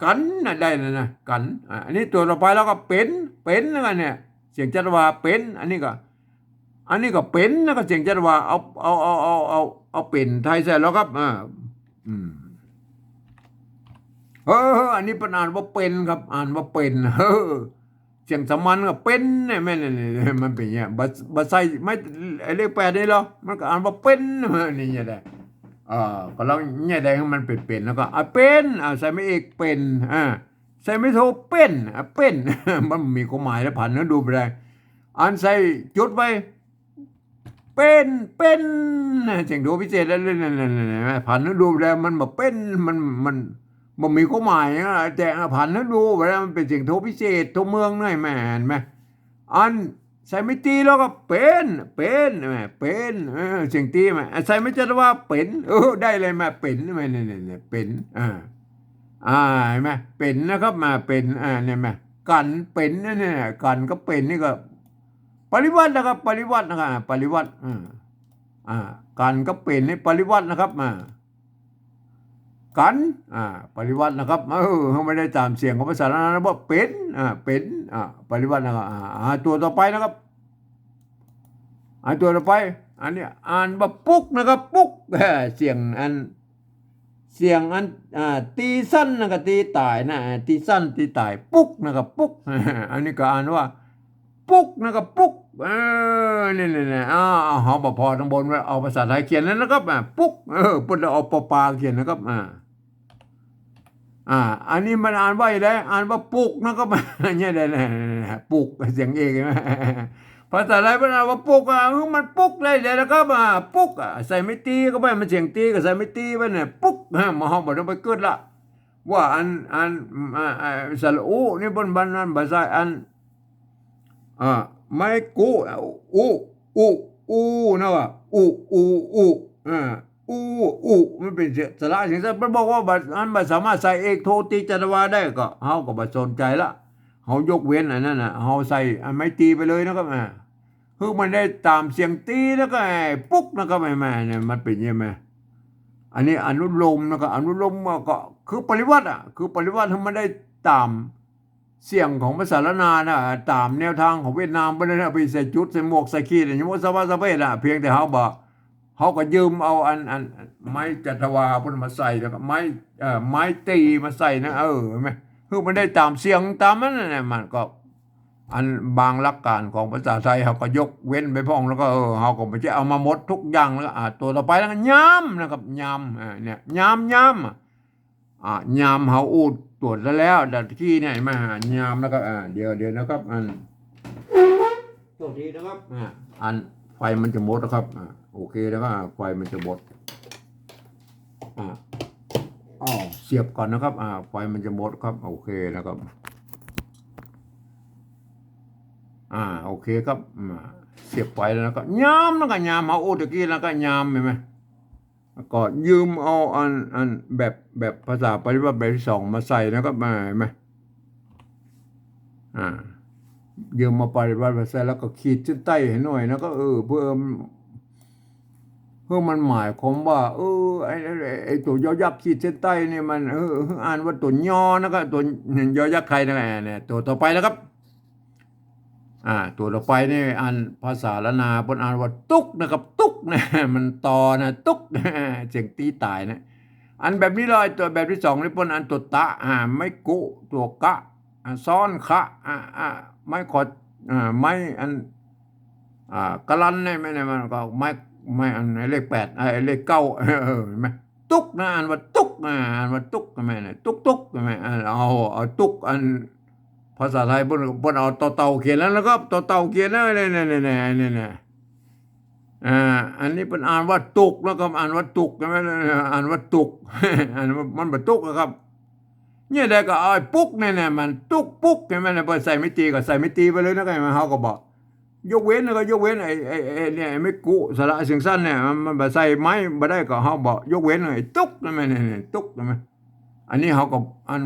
กั๋นนะ ได้แล้วนะ กั๋น อ่า อันนี้ตั๋วต่อไปแล้วก็เป๋น เป๋นแล้วกันเนี่ย เสียงจัตวาเป๋น อันนี้ก็ อันนี้ก็เป๋น แล้วก็เสียงจัตวา เอา เอา เอาเป๋นไทยใส่ลอครับ อ่า อืม เออ อันนี้เปิ้นอ่านว่าเป๋นครับ อ่านว่าเป๋น เออ เสียงสามัญก็เป๋นเนี่ย แม่นเนี่ย มันเป๋นอย่างเงี้ย บ่ บ่ใส่ไม้ ไอ้เลขแปดนี่ลอ มันก็อ่านว่าเป๋น นี่เนี่ยแหละ เออ ก็ลองเนี่ยได้ให้มันเป๋นๆ แล้วก็ อ่ะ เป๋น อ่ะ ใส่ไม้เอกเป๋น อ่ะ ใส่ไม้โทเป๋น อ่ะ เป๋น มันมีความหมายแล้ว ผันนะ ดูไปได้ อันใส่จุดไว้ เป๋น เป๋น เสียงโทพิเศษแล้ว นั่นๆๆๆ ผันฤดูแล้วมันบ่เป๋น มัน มันบ่มีความหมายนะ แต่ผันฤดูแล้วมันเป๋นเสียงโทพิเศษทั่วเมืองเลย แม่นไหม อันใ ส่ไม้ตรีแล้วก็เป๋น เป๋น แม่ เป๋น เออ เสียงตรี แม่ ใส่ไม้จัตวา เป๋น เออ ได้เลย แม่ เป๋น แม่ เนี่ย เนี่ย เนี่ย เป๋น อ่า อ่า เห็นไหม เป๋นนะครับ มา เป๋น อ่า เนี่ย แม่ กั๋นเป๋น เนี่ย เนี่ย กั๋นกับเป๋นนี่ก็ ปริวรรตนะครับ ปริวรรตนะครับ อ่า ปริวรรต อ่า อ่า กั๋นกับเป๋นนี่ปริวรรตนะครับ มา กั๋น อ่า ปริวรรตนะครับ เออ ให้มันได้ต๋ามเสียงของภาษาล้านนาว่าเป๋น อ่า เป๋น อ่า ปริวรรตนะครับ อ่า อ่า ตั๋วต่อไปนะครับ อ่า ตั๋วต่อไป อันนี้อ่านว่าปุ๊กนะครับ ปุ๊ก เสียงอัน เสียงอัน อ่า ตรีสั้นนะกับตรีต่ายนะ อ่า ตรีสั้นตรีต่าย ปุ๊กนะครับ ปุ๊ก อันนี้ก็อ่านว่า ปุ๊กนะครับ ปุ๊ก เออ นี่ๆๆ อ่า เอา เอาบ่พอตังบนไว้ เอาภาษาไทยเขียนเลยนะครับ อ่า ปุ๊ก เออ เปิ้นเอาปอปาเขียนนะครับ อ่า อ่า อันนี้มันอ่านว่าอะไร อ่านว่าปุกนะครับ เนี่ย เนี่ย เนี่ย เนี่ย ปุก เสียงเอก เห็นไหม ภาษาไทยมันอ่านว่าปุก อ่ะ เออ มันปุกได้เลยนะครับ อ่า ปุก อ่ะ ใส่ไม้ตรีเข้าไป มันเสียงตรีก็ใส่ไม้ตรีไปเนี่ย ปุก ฮะ มาฮ้องบ่ต้องไปกึ๊ดละ ว่าอัน อัน อ่า อ่า สระอุนี่เปิ้นบ่ อันนั้นบ่ใส่ อัน อ่า ไม้กุ อุ อุ อุ นะว่า อุ อุ อุ อ่า อุ อุ มันเป๋นเสียงสระเสียงสั้น เปิ้นบอกว่าบ่ อันบ่สามารถใส่เอกโทตรีจัตวาได้ ก็ เฮาก็บ่สนใจ๋ละ เฮายกเว้นอันนั้นน่ะ เฮาใส่อันไม้ตรีไปเลยนะครับ อ่า คือมันได้ต๋ามเสียงตรีแล้วก็ไอ้ปุ๊กนะครับ ไอ้แม่เนี่ย มันเป๋นยังไง อันนี้อนุโลมนะครับ อนุโลมก็คือปริวรรตอะ คือปริวรรตให้มันได้ต๋าม เสียงของภาษาล้านนานะ ต๋ามแนวทางของเวียดนามเปิ้นนะ เอาไปใส่จุด ใส่หมวก ใส่ขีด อย่างนี้หมดสะบัดสะเพ็ดอะ เพียงแต่เฮาบ่ เฮาก็ยืมเอาอัน อัน อันไม้จัตวาเปิ้นมาใส่ แล้วก็ไม้ เอ่อ ไม้ตรีมาใส่นะ เออ เห็นไหม คือมันได้ต๋ามเสียงต๋ามมันน่ะ มันก็ อันบางหลักการของภาษาไทยเฮาก็ยกเว้นไปพ่อง แล้วก็ เออ เฮาก็บ่ใจ้เอามาหมดทุกอย่าง แล้วก็ อ่า ตั๋วต่อไปแล้วก็ยามนะครับ ยาม อ่า เนี่ย ยาม ยาม อ่ะ อ่ะ ยามเฮาอู้ตั๋วซะแล้ว ตะกี้เนี่ย มาหายามนะครับ อ่า เดี๋ยว เดี๋ยวนะครับ อัน โทษทีนะครับ อ่า อันไฟมันจะหมดนะครับ อ่า โอเคนะครับ อ่า ไฟมันจะหมด อ่า อ้อ เสียบก่อนนะครับ อ่า ไฟมันจะหมดครับ โอเคนะครับ อ่า โอเคครับ อ่า เสียบไฟแล้วนะครับ ยามนะครับ ยามเฮาอู้ตะกี้แล้วก็ยาม เห็นไหม ก็ยืมเอาอัน อันแบบ แบบภาษาปริวรรตแบบที่สองมาใส่นะครับ มา เห็นไหม อ่า ยืมมาปริวรรตมาใส่ แล้วก็ขีดเส้นใต้ให้หน่อยนะ ก็ เออ เพื่อ เพื่อมันหมายความว่า เออ ไอ้ ไอ้ ไอ้ตั๋วยอยักษ์ขีดเส้นใต้นี่มัน เออ อ่านว่าตั๋วยอนะครับ ตั๋วยอยักษ์ไทยนั่นแหละ เนี่ย ตั๋วต่อไปนะครับ อ่า ตั๋วต่อไปนี่อันภาษาล้านนาเปิ้นอ่านว่าตุ๊กนะครับ ตุ๊กนะ มันตอนะ ตุ๊ก เสียงตรีต่ายนะ อันแบบนี้เลย ตั๋วแบบที่สองนี่เปิ้นอ่านตั๋วตะ อ่า ไม้กุ ตั๋วกะ อ่า ซ้อนคะ อ่า อ่า ไม้ขอด อ่า ไม้อัน อ่า กะลันเนี่ย ไม้เนี่ยมันก็ไม้ ไม้อันเลขแปด ไอ้เลขเก้า เออ เห็นไหม ตุ๊กนะ อ่านว่าตุ๊กนะ อ่านว่าตุ๊ก เห็นไหมเนี่ย ตุ๊กตุ๊ก เห็นไหม อ่า เอา เอาตุ๊ก อันภาษาไทยเปิ้น เปิ้นเอาตอเต่าเขียนแล้วนะครับ ตอเต่าเขียนแล้ว เนี่ย เนี่ย เนี่ย เนี่ย เนี่ย อ่า อันนี้เปิ้นอ่านว่าตุกนะครับ อ่านว่าตุก ใช่ไหม อ่านว่าตุก อ่านว่า มันบ่ตุ๊กอะครับ เนี่ยได้ก็เอาไอ้ปุ๊กเนี่ย เนี่ย มันตุ๊กปุ๊ก ใช่ไหม เนี่ย เปิ้นใส่ไม้ตรีก็ใส่ไม้ตรีไปเลยนะ ใช่ไหม เฮาก็บ่ ยกเว้นนะ ก็ยกเว้นไอ้ ไอ้ ไอ้เนี่ย ไอ้ไม้กุ สระเสียงสั้นเนี่ย มัน มันบ่ใส่ไม้บ่ได้ ก็เฮาบ่ ยกเว้นไอ้ตุ๊กนั่นแหม เนี่ย เนี่ย ตุ๊กนั่นแหม อันนี้เฮาก็ อัน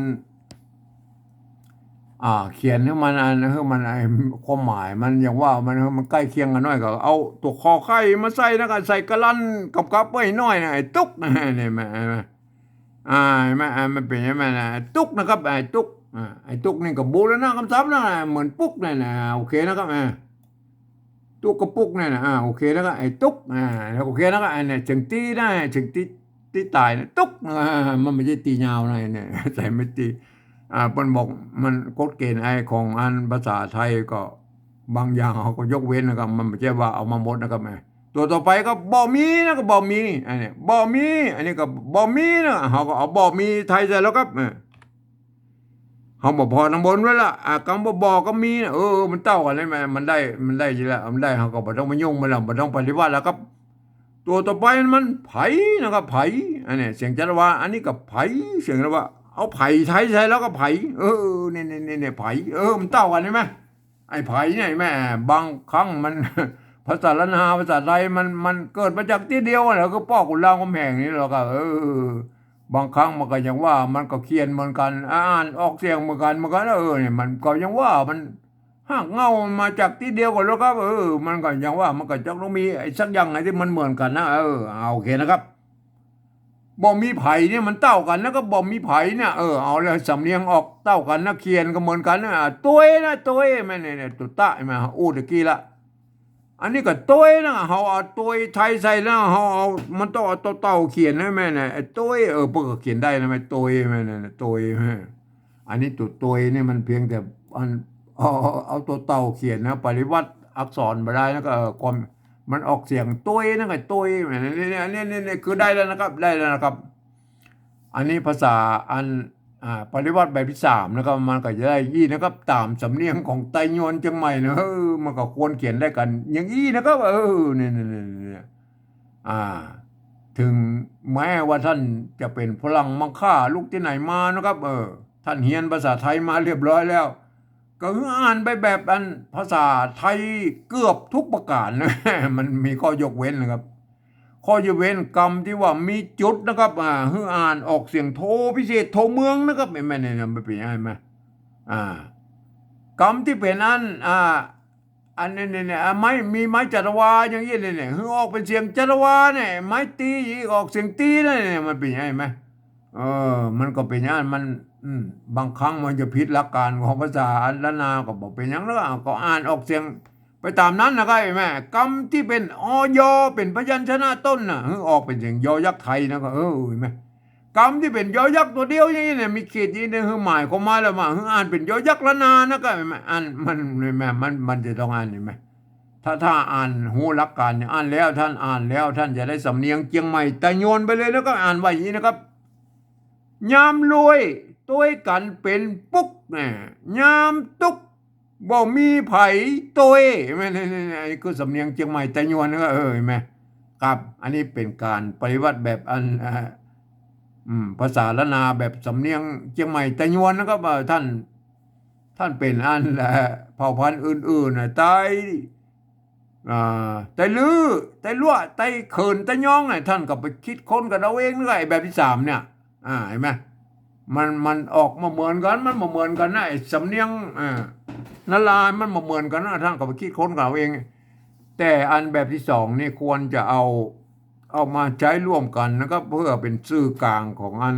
อ่า เขียนให้มัน อัน ให้มัน ไอ้ ความหมายมัน อย่างว่ามัน ให้มันใก้เคียงกั๋นหน้อย ก็เอาตั๋วขอไข่มาใส่นะ ก็ใส่กะลันกับกับไว้หน้อยนะ ไอ้ตุ๊กนะ เนี่ย มา มา อ่า เห็นไหม อ่า มันเป๋นอย่างนั้นนะ ตุ๊กนะครับ ไอ้ตุ๊ก อ่า ไอ้ตุ๊กนี่ก็บูรณะกำศัพท์นะ เหมือนปุ๊กเนี่ยนะ โอเคนะครับ อ่า ตุ๊กกับปุ๊กเนี่ยนะ อ่า โอเคนะครับ ไอ้ตุ๊ก อ่า โอเคนะครับ อันเนี่ย เสียงตรีนะ เสียงตรี ตรีต่ายนะ ตุ๊ก อ่า มันบ่ใจ้ตรียาวนะ เนี่ย ใส่ไม้ตรี อ่า เปิ้นบอกมันกฎเกณฑ์ไอ้ของอันภาษาไทยก็ บางอย่างเฮาก็ยกเว้นนะครับ มันบ่ใจ้ว่าเอามาหมดนะครับ ตั๋วต่อไปก็บ่มีนะ ก็บ่มี อันนี้ บ่มี อันนี้ก็บ่มีนะ เฮาก็เอาบ่มีไทยใส่แล้วครับ เออ เฮาบ่พอตังบนไว้ละ อ่ะ กำว่าบ่กับมีนะ เออ มันเต้ากั๋นได้ไหม มันได้ มันได้อยู่แล้ว มันได้ เฮาก็บ่ต้องมายุ่งมันละ บ่ต้องปฏิบัติแล้วครับ ตั๋วต่อไปมันไผนะครับ ไผ อันนี้เสียงจัตวา อันนี้ก็ไผ เสียงจัตวา เอาไผไทยใส่แล้วก็ไผ เออ เนี่ย เนี่ย เนี่ย เนี่ย ไผ เออ มันเต้ากั๋นได้ไหม ไอ้ไผเนี่ยแม่ บางครั้งมัน ภาษาล้านนา ภาษาไทยมัน มันเกิดมาจากตี้เดียวแหละ คือป้อขุนรามคำแหงนี่แหละครับ เออ บางครั้งมันก็ยังว่ามันก็เขียนเหมือนกั๋น อ่านออกเสียงเหมือนกั๋น เหมือนกั๋น เออ เนี่ยมันก็ยังว่ามัน ฮากเหง้ามันมาจากตี้เดียวกั๋นแล้วครับ เออ มันก็ยังว่ามันก็จะต้องมีไอ้สักอย่างไหนตี้มันเหมือนกั๋นนะ เออ เอา โอเคนะครับ บ่มีไผเนี่ยมันเต้ากั๋นนะ ก็บ่มีไผเนี่ย เออ เอาแล้วสำเนียงออกเต้ากั๋นนะ เขียนก็เหมือนกั๋นนะ อ่า ตวยนะ ตวย แม่เนี่ย เนี่ย ตั๋วตะ แม่ อู้ตะกี้ละ อันนี้ก็ตวยนะ เฮาเอาตวยไทยใส่แล้ว เฮาเอา มันต้องเอาตอเต่าเขียนนะแม่เนี่ย ไอ้ตวย เออ เปิ้นก็เขียนได้นะแม่ ตวย แม่เนี่ย ตวย แม่ อันนี้ตั๋วตวยเนี่ยมันเพียงแต่อัน เอา เอา เอาตอเต่าเขียนนะ ปริวัติอักษรบ่ได้นะ ก็ เออ ความ มันออกเสียงตวยนะ ก็ตวย แม่เนี่ย เนี่ย เนี่ย เนี่ย เนี่ย คือได้แล้วนะครับ ได้แล้วนะครับ อันนี้ภาษาอัน อ่า ปริวัติแบบตี้สามนะครับ มันก็จะได้อี้นะครับ ต๋ามสำเนียงของไตยวนเจียงใหม่นะ เออ มันก็ควรเขียนได้กั๋นอย่างอี้นะครับ เออ เนี่ย เนี่ย เนี่ย เนี่ย อ่า ถึงแม้ว่าต้านจะเป๋นฝรั่งมังค่าลุกตี้ไหนมานะครับ เออ ต้านเฮียนภาษาไทยมาเรียบร้อยแล้ว ก็คืออ่านไปแบบอันภาษาไทยเกือบทุกประก๋าน มันมีข้อยกเว้นนะครับ ข้อยกเว้นกำตี้ว่ามีจุดนะครับ อ่า คืออ่านออกเสียงโทพิเศษ โทเมืองนะครับ แม่น แม่น แม่น มันเป๋นอย่างนั้นไหม อ่า กำตี้เป๋นอัน อ่า อันนี้ เนี่ย เนี่ย อ่า ไม้ มีไม้จัตวาอย่างนี้เนี่ย เนี่ย คือออกเป๋นเสียงจัตวาเนี่ย ไม้ตีออกเสียงตีเนี่ย เนี่ย มันเป๋นอย่างนั้นไหม เออ มันก็เป๋นอย่างนั้น มัน อืม บางครั้งมันจะผิดหลักการของภาษาล้านนา ก็บ่เป๋นหยังแล้ว ก็อ่านออกเสียงไปต๋ามนั้นนะครับ เห็นไหม กำตี้เป๋น อ ยอ เป๋นพยัญชนะต้นน่ะ คือออกเป๋นเสียงยอยักษ์ไทยนะ ก็ เออ เห็นไหม กำตี้เป๋นยอยักษ์ตั๋วเดียวอย่างนี้เนี่ย มีขีดอย่างนี้เนี่ย คือหมายความว่าแล้วว่า คืออ่านเป๋นยอยักษ์ล้านนานะ ก็ เห็นไหม อ่าน มัน เห็นไหม มัน มันจะต้องอ่าน เห็นไหม ถ้า ถ้าอ่านฮู้หลักการเนี่ย อ่านแล้ว ต้านอ่านแล้ว ต้านจะได้สำเนียงเจียงใหม่ไตยวนไปเลยนะ ก็อ่านว่าอย่างนี้นะครับ ยามรวยตวยกั๋นเป๋นปุ๊ก แหม ยามตุ๊กข์บ่มีไผตวย แม่น นี่ นี่ นี่ อันนี้คือสำเนียงเจียงใหม่ไตยวนนะครับ เออ เห็นไหม ครับ อันนี้เป๋นก๋านปริวัติแบบอัน อ่า อืม ภาษาล้านนาแบบสำเนียงเจียงใหม่ไตยวนนะครับ เอ่อ ต้าน ต้านเป๋นอัน เอ่อ เผ่าพันธุ์อื่นๆ น่ะ ไต อ่า ไตลื้อ ไตลัวะ ไตเขิน ไตย้อง น่ะ ต้านก็ไปคิดค้นกั๋นเอาเองนะ ไอ้แบบตี้สามเนี่ย อ่า เห็นไหม มัน มันออกมาเหมือนกั๋น มันบ่เหมือนกั๋นนะ ไอ้สำเนียง อ่า นารามันบ่เหมือนกั๋นนะ ต้านก็ไปคิดค้นกั๋นเอาเอง แต่อันแบบตี้สองนี่ควรจะเอา เอามาใจ๊ร่วมกั๋นนะครับ เพื่อเป๋นสื่อกลางของอัน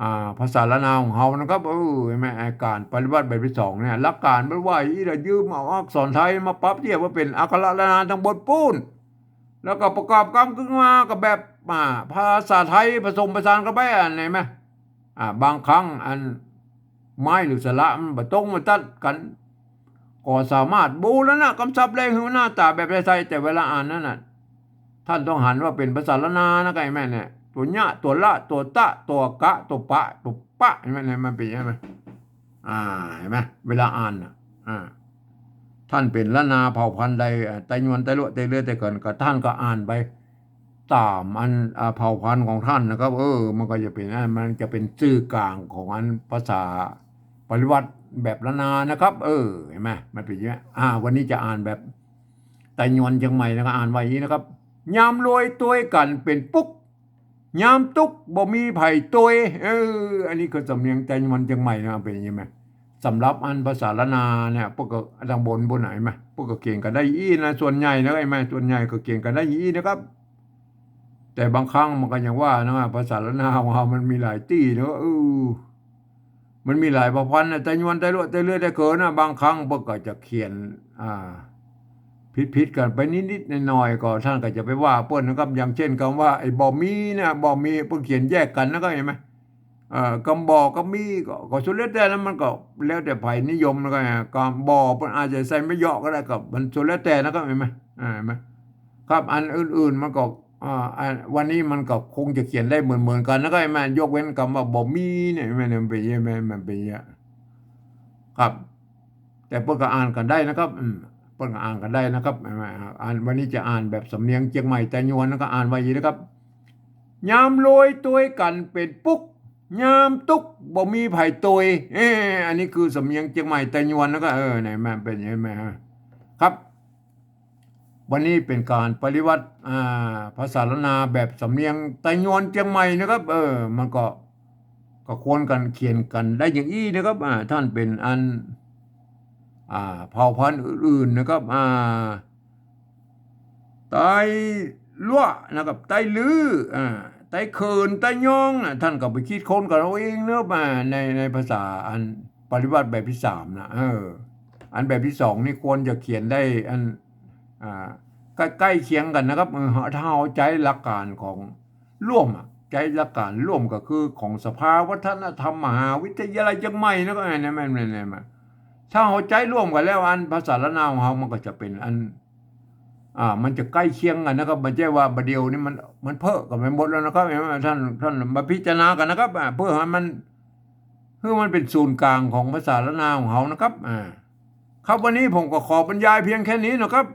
อ่า ภาษาล้านนาของเฮานะครับ เออ เห็นไหม ไอ้ก๋านปริวัติแบบตี้สองเนี่ย หลักก๋านมันว่าอี้ละ ยืมเอาอักษรไทยมาปรับเทียบว่าเป๋นอักขระล้านนาตังบนปู๊น แล้วก็ประกอบกำกึ่งมากับแบบ อ่า ภาษาไทยผสมผสานเข้าไป อ่ะ เห็นไหม อ่า บางครั้งอันไม้หรือสระมันบ่ตรงบ่ตัดกั๋น ก็สามารถบูรณะกำศัพท์ได้หื้อหน้าต๋าแบบไทยๆ แต่เวลาอ่านนั้นน่ะ ต้านต้องหันว่าเป๋นภาษาล้านนานะ ใจ้ไหมเนี่ย ตั๋วยะ ตั๋วละ ตั๋วตะ ตั๋วกะ ตั๋วปะ ตั๋วปะ เห็นไหมเนี่ย มันเป๋นอย่างนั้นไหม อ่า เห็นไหม เวลาอ่านน่ะ อ่า ต้านเป๋นล้านนาเผ่าพันธุ์ใด อ่า ไตยวน ไตลัวะ ไตเลื้อย ไตเขิน ก็ต้านก็อ่านไป ต๋ามอัน อ่า เผ่าพันธุ์ของต้านนะครับ เออ มันก็จะเป๋น อ่า มันจะเป๋นสื่อกลางของอันภาษาปริวัติแบบล้านนานะครับ เออ เห็นไหม มันเป๋นอย่างนี้ อ่า วันนี้จะอ่านแบบไตยวนเจียงใหม่นะครับ อ่านว่าอย่างนี้นะครับ ยามรวยตวยกั๋นเป๋นปุ๊ก ยามตุ๊กข์บ่มีไผตวย เออ อันนี้คือสำเนียงไตยวนเจียงใหม่นะ เป๋นอย่างนี้ไหม สำหรับอันภาษาล้านนาเนี่ย เปิ้นก็ตังบนปู๊น เห็นไหม เปิ้นก็เขียนกั๋นได้อี้นะ ส่วนใหญ่นะ เห็นไหม ส่วนใหญ่ก็เขียนกั๋นได้อี้นะครับ แต่บางครั้งมันก็ยังว่านะ ภาษาล้านนาของเฮามันมีหลายตี้นะ เออ มันมีหลายเผ่าพันธุ์นะ ไตยวน ไตลัวะ ไตเลื้อย ไตเขินนะ บางครั้งเปิ้นก็จะเขียน อ่า ผิดๆ กั๋นไปนิดๆ หน่อยๆ ก็ต้านก็จะไปว่าเปิ้นนะครับ อย่างเช่นกำว่าไอ้บ่มีเนี่ย บ่มี เปิ้นเขียนแยกกั๋นนะครับ เห็นไหม เอ่อ กำบ่ กำมี ก็ ก็สุดแล้วแต่นะ มันก็แล้วแต่ไผนิยมแล้วก็ กำบ่ เปิ้นอาจจะใส่ไม่เยาะก็ได้ ก็มันสุดแล้วแต่นะครับ เห็นไหม อ่า เห็นไหม ครับ อันอื่นๆ มันก็ อ่า อัน วันนี้มันก็คงจะเขียนได้เหมือนๆ กั๋นนะครับ เห็นไหม ยกเว้นกำว่าบ่มีเนี่ย เห็นไหม มันเป๋นอย่างนี้ มันเป๋นอย่างนี้ ครับ แต่เปิ้นก็อ่านกั๋นได้นะครับ อืม เปิ้นก็อ่านกั๋นได้นะครับ เห็นไหม อ่าน วันนี้จะอ่านแบบสำเนียงเจียงใหม่ไตยวน แล้วก็อ่านว่าอย่างนี้นะครับ ยามรวยตวยกั๋นเป๋นปุ๊ก ยามตุ๊กบ่มีใผโตย เอ้ อันนี้คือสำเนียงเจียงใหม่ไตยวนนะครับ เออ ไหนมันเป๋นยังไงฮะ ครับ วันนี้เป๋นก๋านปริวรรต อ่า ภาษาล้านนาแบบสำเนียงไตยวนเจียงใหม่นะครับ เออ มันก็ ก็ควรกั๋นเขียนกั๋นได้อย่างอี้นะครับ อ่า ต้านเป๋นอัน อ่า เผ่าพันธุ์อื่นๆ นะครับ อ่า ไตลัวนะครับ ไตลื้อ อ่า ไตเขิน ไตยองนะ ต้านก็ไปคิดค้นกั๋นเอาเองเนาะ อ่า ใน ในภาษาอันปริวรรตแบบตี้สามนะ เออ อันแบบตี้สองนี่ควรจะเขียนได้อัน อ่า ใก้ ใก้เคียงกั๋นนะครับ เออ ถ้าเฮาใจ๊หลักก๋านของร่วมอะ ใจ๊หลักก๋านร่วมก็คือของสภาวัฒนธรรมมหาวิทยาลัยเจียงใหม่นะ ก็อันนั้นมัน มัน มัน มัน ถ้าเฮาใจ๊ร่วมกั๋นแล้ว อันภาษาล้านนาของเฮามันก็จะเป๋นอัน อ่า มันจะใก้เคียงกั๋นนะครับ บ่ใจ้ว่าบ่าเดี่ยวนี้มัน มันเพ้อกั๋นไปหมดแล้วนะครับ เห็นไหม ต้าน ต้านมาพิจารณากั๋นนะครับ อ่า เปื้อหื้อมัน หื้อมันเป๋นศูนย์ก๋างของภาษาล้านนาของเฮานะครับ อ่า ครับ วันนี้ผมก็ขอบรรยายเพียงแค่นี้นะครับ